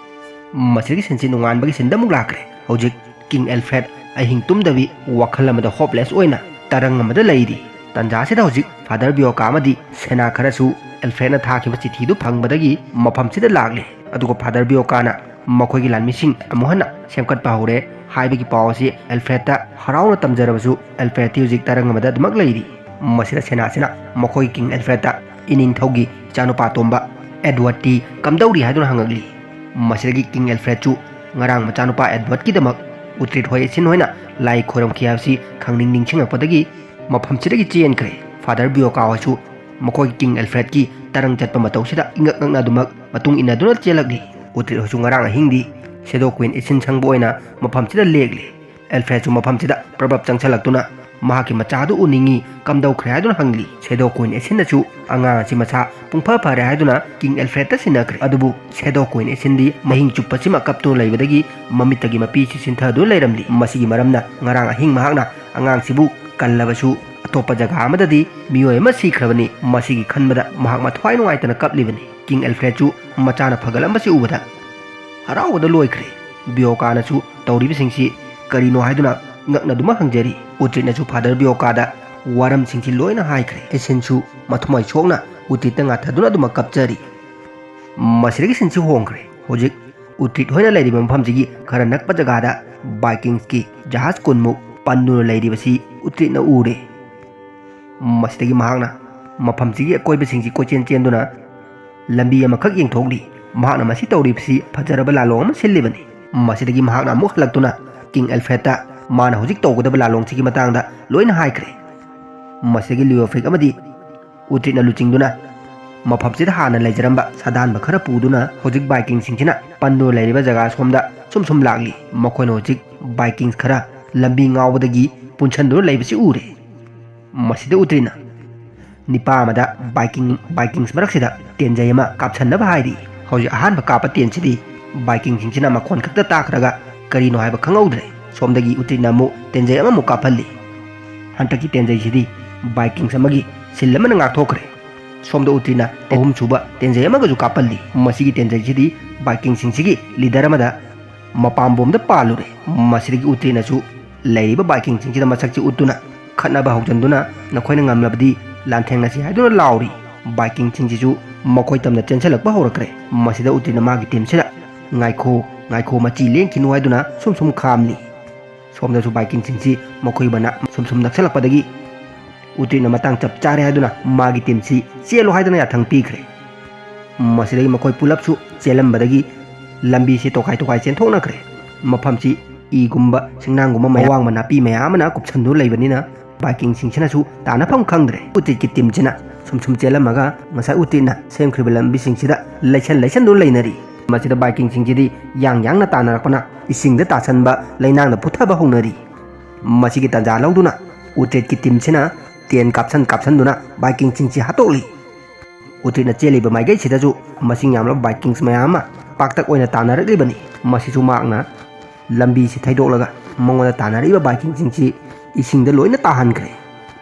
ꯃꯁꯤꯗꯒꯤ ꯁꯤꯟꯁꯤ ꯅꯣꯡꯉꯥꯟꯕꯒꯤ ꯁꯤꯟꯗ ꯑꯃꯨꯛ ꯂꯥꯛꯈ꯭ꯔꯦ꯫ ꯍꯧꯖꯤꯛ ꯀꯤꯡ ꯑꯦꯜꯐ꯭ꯔꯦꯗ ꯑꯍꯤꯡ ꯇꯨꯝꯗꯕꯤ ꯋꯥꯈꯜ ꯑꯃꯗ ꯍꯣꯞꯂꯦꯁ ꯑꯣꯏꯅ ꯇꯔꯪ ꯑꯃꯗ ꯂꯩꯔꯤ꯫ ꯇꯟꯖꯥꯁꯤꯗ ꯍꯧꯖꯤꯛ ꯐꯥꯗꯔ ꯕꯤꯌꯣꯀꯥ ꯑꯃꯗꯤ ꯁꯦꯅꯥ ꯈꯔꯁꯨ ꯑꯦꯜꯐ꯭ꯔꯦꯗꯅ ꯊꯥꯈꯤꯕ ꯆꯤꯊꯤꯗꯨ ꯐꯪꯕꯗꯒꯤ ꯃꯐꯝꯁꯤꯗ ꯂꯥꯛꯂꯤ꯫ ꯑꯗꯨꯒ ꯐꯥꯗꯔ ꯕꯤꯌꯣꯀꯥꯅ ꯃꯈꯣꯏꯒꯤ ꯂꯥꯟꯃꯤꯁꯤꯡ ꯑꯃꯨꯛ ꯍꯟꯅ ꯁꯦꯝꯒꯠꯄ ꯍꯧꯔꯦ ꯍꯥꯏꯕꯒꯤ ꯄꯥꯎ ꯑꯁꯤ ꯑꯦꯜꯐ꯭ꯔꯦꯗꯇ ꯍꯔꯥꯎꯅ ꯇꯝꯖꯔꯕꯁꯨ ꯑꯦꯜꯐ꯭ꯔꯦꯗꯇꯤ ꯍꯧꯖꯤꯛ ꯇꯔꯪ ꯑꯃꯗ ꯑꯗꯨꯃꯛ ꯂꯩꯔꯤ꯫ ꯃꯁꯤꯗ ꯁꯦꯅꯥꯁꯤꯅ ꯃꯈꯣꯏꯒꯤ ꯀꯤꯡ ꯑꯦꯜꯐ꯭ꯔꯦꯗꯇ ꯏꯅꯤꯡꯊꯧꯒꯤ ꯏꯆꯥꯅꯨꯄꯥ ꯑꯇꯣꯝꯕ ꯑꯦꯗꯋꯥꯔꯗꯇꯤ ꯀꯝꯗꯧꯔꯤ ꯍꯥꯏꯗꯨꯅ ꯍꯪꯉꯛꯂꯤ꯫ ꯃꯁꯤꯗꯒꯤ ꯀꯤꯡ ꯑꯦꯜꯐ꯭ꯔꯦꯗꯁꯨ ꯉꯔꯥꯡ ꯃꯆꯥꯅꯨꯄꯥ ꯑꯦꯗꯋꯥꯔꯗꯀꯤꯗꯃꯛ ꯎꯇ꯭ꯔꯤꯠ ꯍꯣꯏ ꯑꯦꯁꯤꯟ ꯍꯣꯏꯅ ꯂꯥꯏ ꯈꯣꯏꯔꯝꯈꯤ ꯍꯥꯏꯕꯁꯤ ꯈꯪꯅꯤꯡ ꯅꯤꯡꯁꯤꯡꯉꯛꯄꯗꯒꯤ ꯃꯐꯝꯁꯤꯗꯒꯤ ꯆꯦꯟꯈ꯭ꯔꯦ꯫ ꯐꯥꯗꯔ ꯕꯤꯌꯣꯀꯥ ꯍꯣꯏꯁꯨ ꯃꯈꯣꯏꯒꯤ ꯀꯤꯡ ꯑꯦꯜꯐ꯭ꯔꯦꯗꯀꯤ ꯇꯔꯪ ꯆꯠꯄ ꯃꯇꯧꯁꯤꯗ ꯏꯉꯛ ꯉꯛꯅ ꯑꯗꯨꯃꯛ ꯃꯇꯨꯡ ꯏꯟꯅꯗꯨꯅ ꯆꯦꯜꯂꯛꯂꯤ꯫ ꯎꯇ꯭ꯔꯤꯠ ꯍꯣꯏꯁꯨ ꯉꯔꯥꯡ ꯑꯍꯤꯡꯗꯤ ꯁꯦꯗꯣ ꯀ꯭ꯋꯤꯟ ꯑꯦꯁꯤꯟ ꯁꯪꯕ ꯑꯣꯏꯅ ꯃꯐꯝꯁꯤꯗ ꯂꯦꯛꯂꯤ꯫ ꯑꯦꯜꯐ꯭ꯔꯦꯗꯁꯨ ꯃꯐꯝꯁꯤꯗ ꯄ꯭ꯔꯞ ꯄ꯭ꯔꯞ ꯆꯪꯁꯤꯜꯂꯛꯇꯨꯅ ꯃꯍꯥꯛꯀꯤ ꯃꯆꯥꯗꯨ ꯎꯅꯤꯡꯉꯤ, ꯀꯝꯗꯧꯈ꯭ꯔꯦ ꯍꯥꯏꯗꯨꯅ ꯍꯪꯂꯤ꯫ ꯁꯦꯗꯣ ꯀ꯭ꯋꯤꯟ ꯑꯦꯁꯤꯟꯅꯁꯨ ꯑꯉꯥꯡ ꯑꯁꯤ ꯃꯁꯥ ꯄꯨꯡꯐ ꯐꯔꯦ ꯍꯥꯏꯗꯨꯅ ꯀꯤꯡ ꯑꯦꯜꯐ꯭ꯔꯦꯗꯇ ꯁꯤꯟꯅꯈ꯭ꯔꯦ꯫ ꯑꯗꯨꯕꯨ ꯁꯦꯗꯣ ꯀ꯭ꯋꯤꯟ ꯑꯦꯁꯤꯟꯗꯤ ꯑꯍꯤꯡ ꯆꯨꯞꯄꯁꯤꯃ ꯀꯞꯇꯨꯅ ꯂꯩꯕꯗꯒꯤ ꯃꯃꯤꯠꯇꯒꯤ ꯃꯄꯤꯁꯤ ꯆꯤꯟꯊꯗꯨꯅ ꯂꯩꯔꯝꯂꯤ꯫ ꯃꯁꯤꯒꯤ ꯃꯔꯝꯅ ꯉꯔꯥꯡ ꯑꯍꯤꯡ ꯃꯍꯥꯛꯅ ꯑꯉꯥꯡꯁꯤꯕꯨ ꯀꯜꯂꯕꯁꯨ ꯑꯇꯣꯞꯄ ꯖꯒꯥ ꯑꯃꯗꯗꯤ ꯃꯤꯑꯣꯏ ꯑꯃ ꯁꯤꯈ꯭ꯔꯕꯅꯤ꯫ ꯃꯁꯤꯒꯤ ꯈꯟꯕꯗ ꯃꯍꯥꯛ ꯃꯊ꯭ꯋꯥꯏ ꯅꯨꯡꯉꯥꯏꯇꯅ ꯀꯞꯂꯤꯕꯅꯤ꯫ ꯀꯤꯡ ꯑꯦꯜꯐ꯭ꯔꯦꯗꯁꯨ ꯃꯆꯥꯅ ꯐꯒꯠꯂꯝꯕꯁꯤ ꯎꯕꯗ ꯍꯔꯥꯎꯕꯗ ꯂꯣꯏꯈ꯭ꯔꯦ꯫ ꯕꯤꯌꯣꯀꯥꯅꯁꯨ ꯇꯧꯔꯤꯕꯁꯤꯡꯁꯤ ꯀꯔꯤꯅꯣ ꯍꯥꯏꯗꯨꯅ ꯉꯛꯅꯗꯨꯃ ꯍꯪꯖꯔꯤ꯫ ꯎꯇ꯭ꯔꯤꯠꯅꯁꯨ ꯐꯥꯗꯔ ꯕꯤꯌꯣꯀꯥꯗ ꯋꯥꯔꯝꯁꯤꯡꯁꯤ ꯂꯣꯏꯅ ꯍꯥꯏꯈ꯭ꯔꯦ꯫ ꯑꯦꯁꯤꯟꯁꯨ ꯃꯊꯃꯣꯏ ꯁꯣꯛꯅ ꯎꯇ꯭ꯔꯤꯠꯇ ꯉꯥꯊꯗꯨꯅ ꯑꯗꯨꯃꯛ ꯀꯞꯆꯔꯤ꯫ ꯃꯁꯤꯗꯒꯤ ꯁꯤꯟꯁꯤ ꯍꯣꯡꯈ꯭ꯔꯦ꯫ ꯍꯧꯖꯤꯛ ꯎꯇ꯭ꯔꯤꯠ ꯍꯣꯏꯅ ꯂꯩꯔꯤꯕ ꯃꯐꯝꯁꯤꯒꯤ ꯈꯔ ꯅꯛꯄ ꯖꯒꯥꯗ ꯚꯥꯏꯀꯤꯡꯁꯀꯤ ꯖꯍꯥꯖ ꯀꯨꯟꯃꯨꯛ ꯄꯟꯗꯨꯅ ꯂꯩꯔꯤꯕꯁꯤ ꯎꯇ꯭ꯔꯤꯠꯅ ꯎꯔꯦ꯫ ꯃꯁꯤꯗꯒꯤ ꯃꯍꯥꯛꯅ ꯃꯐꯝꯁꯤꯒꯤ ꯑꯀꯣꯏꯕꯁꯤꯡꯁꯤ ꯀꯣꯏꯆꯦꯟ ꯆꯦꯟꯗꯨꯅ ꯂꯝꯕꯤ ꯑꯃꯈꯛ ꯌꯦꯡꯊꯣꯛꯂꯤ꯫ ꯃꯍꯥꯛꯅ ꯃꯁꯤ ꯇꯧꯔꯤꯕꯁꯤ ꯐꯖꯔꯕ ꯂꯥꯂꯣꯡ ꯑꯃ ꯁꯤꯜꯂꯤꯕꯅꯤ꯫ ꯃꯁꯤꯗꯒꯤ ꯃꯍꯥꯛꯅ ꯑꯃꯨꯛ ꯍꯜꯂꯛꯇꯨꯅ ꯀꯤꯡ ꯑꯦꯜꯐ꯭ꯔꯦꯗꯇ ꯃꯥꯅ ꯍꯧꯖꯤꯛ ꯇꯧꯒꯗꯕ ꯂꯥꯂꯣꯡꯁꯤꯒꯤ ꯃꯇꯥꯡꯗ ꯂꯣꯏꯅ ꯍꯥꯏꯈ꯭ꯔꯦ꯫ ꯃꯁꯤꯗꯒꯤ ꯂꯤꯑꯣꯐ꯭ꯔꯤꯛ ꯑꯃꯗꯤ ꯎꯇ꯭ꯔꯤꯠꯅ ꯂꯨꯆꯤꯡꯗꯨꯅ ꯃꯐꯝꯁꯤꯗ ꯍꯥꯟꯅ ꯂꯩꯖꯔꯝꯕ ꯁꯥꯗꯥꯟꯕ ꯈꯔ ꯄꯨꯗꯨꯅ ꯍꯧꯖꯤꯛ ꯚꯥꯏꯀꯤꯡꯁꯤꯡꯁꯤꯅ ꯄꯟꯗꯨꯅ ꯂꯩꯔꯤꯕ ꯖꯒꯥ ꯁꯣꯝꯗ ꯁꯨꯝ ꯁꯨꯝ ꯂꯥꯛꯂꯤ꯫ ꯃꯈꯣꯏꯅ ꯍꯧꯖꯤꯛ ꯚꯥꯏꯀꯤꯡꯁ ꯈꯔ ꯂꯝꯕꯤ ꯉꯥꯎꯕꯗꯒꯤ ꯄꯨꯟꯁꯤꯟꯗꯨꯅ ꯂꯩꯕꯁꯤ ꯎꯔꯦ꯫ ꯃꯁꯤꯗ ꯎꯇ꯭ꯔꯤꯠꯅ ꯅꯤꯄꯥ ꯑꯃꯗ ꯚꯥꯏꯀꯤꯡ ꯚꯥꯏꯀꯤꯡꯁ ꯃꯔꯛꯁꯤꯗ ꯇꯦꯟꯖꯩ ꯑꯃ ꯀꯥꯞꯁꯟꯅꯕ ꯍꯥꯏꯔꯤ꯫ ꯍꯧꯖꯤꯛ ꯑꯍꯥꯟꯕ ꯀꯥꯞꯄ ꯇꯦꯟꯁꯤꯗꯤ ꯚꯥꯏꯀꯤꯡꯁꯤꯡꯁꯤꯅ ꯃꯈꯣꯟ ꯈꯛꯇ ꯇꯥꯈ꯭ꯔꯒ ꯀꯔꯤꯅꯣ ꯍꯥꯏꯕ ꯈꯪꯍꯧꯗ꯭ꯔꯦ꯫ ꯁꯣꯝꯗꯒꯤ ꯎꯇ꯭ꯔꯤꯠꯅ ꯑꯃꯨꯛ ꯇꯦꯟꯖꯩ ꯑꯃꯃꯨꯛ ꯀꯥꯞꯍꯜꯂꯤ꯫ ꯍꯟꯗꯛꯀꯤ ꯇꯦꯟꯖꯩꯁꯤꯗꯤ ꯚꯥꯏꯀꯤꯡꯁ ꯑꯃꯒꯤ ꯁꯤꯜ ꯑꯃꯅ ꯉꯥꯛꯊꯣꯛꯈ꯭ꯔꯦ꯫ ꯁꯣꯝꯗ ꯎꯇ꯭ꯔꯤꯠꯅ ꯑꯍꯨꯝꯁꯨꯕ ꯇꯦꯟꯖꯩ ꯑꯃꯒꯁꯨ ꯀꯥꯞꯍꯜꯂꯤ꯫ ꯃꯁꯤꯒꯤ ꯇꯦꯟꯖꯩꯁꯤꯗꯤ ꯚꯥꯏꯀꯤꯡꯁꯤꯡꯁꯤꯒꯤ ꯂꯤꯗꯔ ꯑꯃꯗ ꯃꯄꯥꯝꯕꯣꯝꯗ ꯄꯥꯜꯂꯨꯔꯦ꯫ ꯃꯁꯤꯗꯒꯤ ꯎꯇ꯭ꯔꯤꯠꯅꯁꯨ ꯂꯩꯔꯤꯕ ꯚꯥꯏꯀꯤꯡꯁꯤꯡꯁꯤꯗ ꯃꯁꯛꯁꯤ ꯎꯠꯇꯨꯅ ꯈꯠꯅꯕ ꯍꯧꯖꯤꯟꯗꯨꯅ ꯅꯈꯣꯏꯅ ꯉꯝꯂꯕꯗꯤ ꯂꯥꯟꯊꯦꯡꯅꯁꯤ ꯍꯥꯏꯗꯨꯅ ꯂꯥꯎꯔꯤ꯫ ꯚꯥꯏꯀꯤꯡꯁꯤꯡꯁꯤꯁꯨ ꯃꯈꯣꯏ ꯇꯝꯅ ꯆꯦꯟꯁꯤꯜꯂꯛꯄ ꯍꯧꯔꯛꯈ꯭ꯔꯦ꯫ ꯃꯁꯤꯗ ꯎꯇ꯭ꯔꯤꯠꯅ ꯃꯥꯒꯤ ꯇꯤꯝꯁꯤꯗ "ꯉꯥꯏꯈꯣ, ꯉꯥꯏꯈꯣ, ꯃꯆꯤ ꯂꯦꯡꯈꯤꯅꯨ" ꯍꯥꯏꯗꯨꯅ ꯁꯨꯝ ꯁꯨꯝ ꯈꯥꯝꯂꯤ꯫ ꯁꯣꯝꯗꯁꯨ ꯚꯥꯏꯀꯤꯡꯁꯤꯡꯁꯤ ꯃꯈꯣꯏ ꯃꯅꯥꯛ ꯁꯨꯝ ꯁꯨꯝ ꯅꯛꯁꯤꯜꯂꯛꯄꯗꯒꯤ ꯎꯇ꯭ꯔꯤꯠꯅ ꯃꯇꯥꯡ ꯆꯞ ꯆꯥꯔꯦ ꯍꯥꯏꯗꯨꯅ ꯃꯥꯒꯤ ꯇꯤꯝꯁꯤ "ꯆꯦꯜꯂꯣ" ꯍꯥꯏꯗꯅ ꯌꯥꯊꯪ ꯄꯤꯈ꯭ꯔꯦ꯫ ꯃꯁꯤꯗꯒꯤ ꯃꯈꯣꯏ ꯄꯨꯂꯞꯁꯨ ꯆꯦꯜꯂꯝꯕꯗꯒꯤ ꯂꯝꯕꯤꯁꯤ ꯇꯣꯈꯥꯏ ꯇꯣꯈꯥꯏ ꯆꯦꯟꯊꯣꯛꯅꯈ꯭ꯔꯦ꯫ ꯃꯐꯝꯁꯤ ꯏꯒꯨꯝꯕ, ꯁꯤꯡꯅꯥꯡꯒꯨꯝꯕ ꯃꯌꯥꯝ, ꯑꯋꯥꯡꯕ ꯅꯥꯄꯤ ꯃꯌꯥꯝ ꯑꯃꯅ ꯀꯨꯞꯁꯟꯗꯨꯅ ꯂꯩꯕꯅꯤꯅ ꯚꯥꯏꯀꯤꯡꯁꯤꯡꯁꯤꯅꯁꯨ ꯇꯥꯅꯐꯝ ꯈꯪꯗ꯭ꯔꯦ꯫ ꯎꯇ꯭ꯔꯤꯠꯀꯤ ꯇꯤꯝꯁꯤꯅ ꯁꯨꯝ ꯁꯨꯝ ꯆꯦꯜꯂꯝꯃꯒ ꯉꯁꯥꯏ ꯎꯇ꯭ꯔꯤꯠꯅ ꯁꯦꯝꯈ꯭ꯔꯤꯕ ꯂꯝꯕꯤꯁꯤꯡꯁꯤꯗ ꯂꯩꯁꯟ ꯂꯩꯁꯟꯗꯨꯅ ꯂꯩꯅꯔꯤ꯫ ꯃꯁꯤꯗ ꯚꯥꯏꯀꯤꯡꯁꯤꯡꯁꯤꯗꯤ ꯌꯥꯡ ꯌꯥꯡꯅ ꯇꯥꯟꯅꯔꯛꯄꯅ ꯏꯁꯤꯡꯗ ꯇꯥꯁꯟꯕ, ꯂꯩꯅꯥꯡꯗ ꯄꯨꯊꯕ ꯍꯧꯅꯔꯤ꯫ ꯃꯁꯤꯒꯤ ꯇꯥꯟꯖꯥ ꯂꯧꯗꯨꯅ ꯎꯇ꯭ꯔꯤꯠꯀꯤ ꯇꯤꯝꯁꯤꯅ ꯇꯦꯟ ꯀꯥꯞꯁꯟ ꯀꯥꯞꯁꯟꯗꯨꯅ ꯚꯥꯏꯀꯤꯡꯁꯤꯡꯁꯤ ꯍꯥꯠꯇꯣꯛꯂꯤ꯫ ꯎꯇ꯭ꯔꯤꯠꯅ ꯆꯦꯜꯂꯤꯕ ꯃꯥꯏꯀꯩꯁꯤꯗꯁꯨ ꯃꯁꯤꯡ ꯌꯥꯝꯂꯕ ꯚꯥꯏꯀꯤꯡꯁ ꯃꯌꯥꯝ ꯑꯃ ꯄꯥꯛꯇꯛ ꯑꯣꯏꯅ ꯇꯥꯟꯅꯔꯛꯂꯤꯕꯅꯤ꯫ ꯃꯁꯤꯁꯨ ꯃꯍꯥꯛꯅ ꯂꯝꯕꯤꯁꯤ ꯊꯩꯗꯣꯛꯂꯒ ꯃꯉꯣꯟꯗ ꯇꯥꯟꯅꯔꯛꯏꯕ ꯚꯥꯏꯀꯤꯡꯁꯤꯡꯁꯤ ꯏꯁꯤꯡꯗ ꯂꯣꯏꯅ ꯇꯥꯍꯟꯈ꯭ꯔꯦ꯫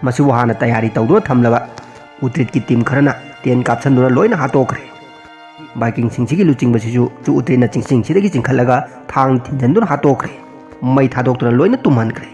ꯃꯁꯤꯕꯨ ꯍꯥꯟꯅ ꯇꯌꯥꯔꯤ ꯇꯧꯗꯨꯅ ꯊꯝꯂꯕ ꯎꯇ꯭ꯔꯤꯠꯀꯤ ꯇꯤꯝ ꯈꯔꯅ ꯇꯦꯟ ꯀꯥꯞꯁꯟꯗꯨꯅ ꯂꯣꯏꯅ ꯍꯥꯠꯇꯣꯛꯈ꯭ꯔꯦ꯫ ꯚꯥꯏꯀꯤꯡꯁꯤꯡꯁꯤꯒꯤ ꯂꯨꯆꯤꯡꯕꯁꯤꯁꯨ ꯎꯇ꯭ꯔꯤꯠꯅ ꯆꯤꯡꯁꯤꯡꯁꯤꯗꯒꯤ ꯆꯤꯡꯈꯠꯂꯒ ꯊꯥꯡ ꯊꯤꯟꯖꯟꯗꯨꯅ ꯍꯥꯠꯇꯣꯛꯈ꯭ꯔꯦ꯫ ꯃꯩ ꯊꯥꯗꯣꯛꯇꯨꯅ ꯂꯣꯏꯅ ꯇꯨꯝꯍꯟꯈ꯭ꯔꯦ꯫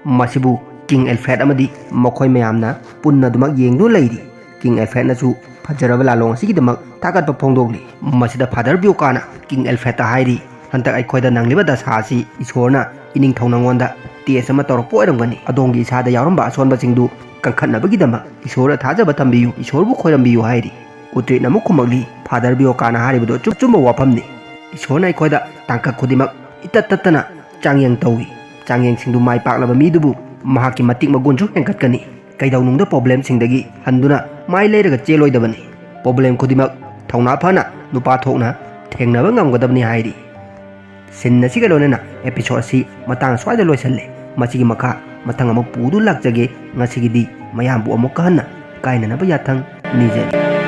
ꯃꯁꯤꯕꯨ ꯀꯤꯡ ꯑꯦꯜꯐ꯭ꯔꯦꯗ ꯑꯃꯗꯤ ꯃꯈꯣꯏ ꯃꯌꯥꯝꯅ ꯄꯨꯟꯅ ꯑꯗꯨꯃꯛ ꯌꯦꯡꯗꯨꯅ ꯂꯩꯔꯤ꯫ ꯀꯤꯡ ꯑꯦꯜꯐ꯭ꯔꯦꯗꯅꯁꯨ ꯐꯖꯔꯕ ꯂꯥꯂꯣꯡ ꯑꯁꯤꯒꯤꯗꯃꯛ ꯊꯥꯒꯠꯄ ꯐꯣꯡꯗꯣꯛꯂꯤ꯫ ꯃꯁꯤꯗ ꯐꯥꯗꯔ ꯕꯤꯌꯣꯀꯥꯅ ꯀꯤꯡ ꯑꯦꯜꯐ꯭ꯔꯦꯗꯇ ꯍꯥꯏꯔꯤ, "ꯍꯟꯗꯛ ꯑꯩꯈꯣꯏꯗ ꯅꯪꯂꯤꯕ ꯗꯁꯥ ꯑꯁꯤ ꯏꯁꯣꯔꯅ ꯏꯅꯤꯡꯊꯧ ꯅꯉꯣꯟꯗ ꯇꯦꯁ ꯑꯃ ꯇꯧꯔꯛꯄ ꯑꯣꯏꯔꯝꯒꯅꯤ꯫ ꯑꯗꯣꯝꯒꯤ ꯏꯁꯥꯗ ꯌꯥꯎꯔꯝꯕ ꯑꯁꯣꯟꯕꯁꯤꯡꯗꯨ ꯀꯟꯈꯠꯅꯕꯒꯤꯗꯃꯛ ꯏꯁꯣꯔꯗ ꯊꯥꯖꯕ ꯊꯝꯕꯤꯌꯨ, ꯏꯁꯣꯔꯕꯨ ꯈꯣꯏꯔꯝꯕꯤꯌꯨ" ꯍꯥꯏꯔꯤ꯫ ꯎꯇ꯭ꯔꯤꯠꯅ ꯑꯃꯨꯛ ꯈꯨꯝꯃꯛꯂꯤ, "ꯐꯥꯗꯔ ꯕꯤꯌꯣꯀꯥꯅ ꯍꯥꯏꯔꯤꯕꯗꯨ ꯑꯆꯨꯝ-, ꯑꯆꯨꯝꯕ ꯋꯥꯐꯝꯅꯤ꯫ ꯏꯁꯣꯔꯅ ꯑꯩꯈꯣꯏꯗ ꯇꯥꯡꯀꯛ ꯈꯨꯗꯤꯡꯃꯛ ꯏꯇꯠ ꯇꯠꯇꯅ ꯆꯥꯡꯌꯦꯡ ꯇꯧꯏ꯫ ꯆꯥꯡꯌꯦꯡꯁꯤꯡꯗꯨ ꯃꯥꯏ ꯄꯥꯛꯂꯕ ꯃꯤꯗꯨꯕꯨ ꯃꯍꯥꯛꯀꯤ ꯃꯇꯤꯛ ꯃꯒꯨꯟꯁꯨ ꯍꯦꯟꯒꯠꯀꯅꯤ꯫ ꯀꯩꯗꯧꯅꯨꯡꯗ ꯄ꯭ꯔꯣꯕ꯭ꯂꯦꯝꯁꯤꯡꯗꯒꯤ ꯍꯟꯗꯨꯅ ꯃꯥꯏ ꯂꯩꯔꯒ ꯆꯦꯜꯂꯣꯏꯗꯕꯅꯤ꯫ ꯄ꯭ꯔꯣꯕ꯭ꯂꯦꯝ ꯈꯨꯗꯤꯡꯃꯛ ꯊꯧꯅꯥ ꯐꯅ ꯅꯨꯄꯥ ꯊꯣꯛꯅ ꯊꯦꯡꯅꯕ ꯉꯝꯒꯗꯕꯅꯤ" ꯍꯥꯏꯔꯤ꯫ ꯁꯤꯟ ꯑꯁꯤꯒ ꯂꯣꯏꯅꯅ ꯑꯦꯄꯤꯁꯣꯗ ꯑꯁꯤ ꯃꯇꯥꯡ ꯁ꯭ꯋꯥꯏꯗ ꯂꯣꯏꯁꯜꯂꯦ꯫ ꯃꯁꯤꯒꯤ ꯃꯈꯥ ꯃꯊꯪ ꯑꯃꯨꯛ ꯄꯨꯗꯨꯅ ꯂꯥꯛꯆꯒꯦ꯫ ꯉꯁꯤꯒꯤꯗꯤ ꯃꯌꯥꯝꯕꯨ ꯑꯃꯨꯛꯀ ꯍꯟꯅ ꯀꯥꯏꯅꯅꯕ ꯌꯥꯊꯪ ꯅꯤꯖꯔꯤ꯫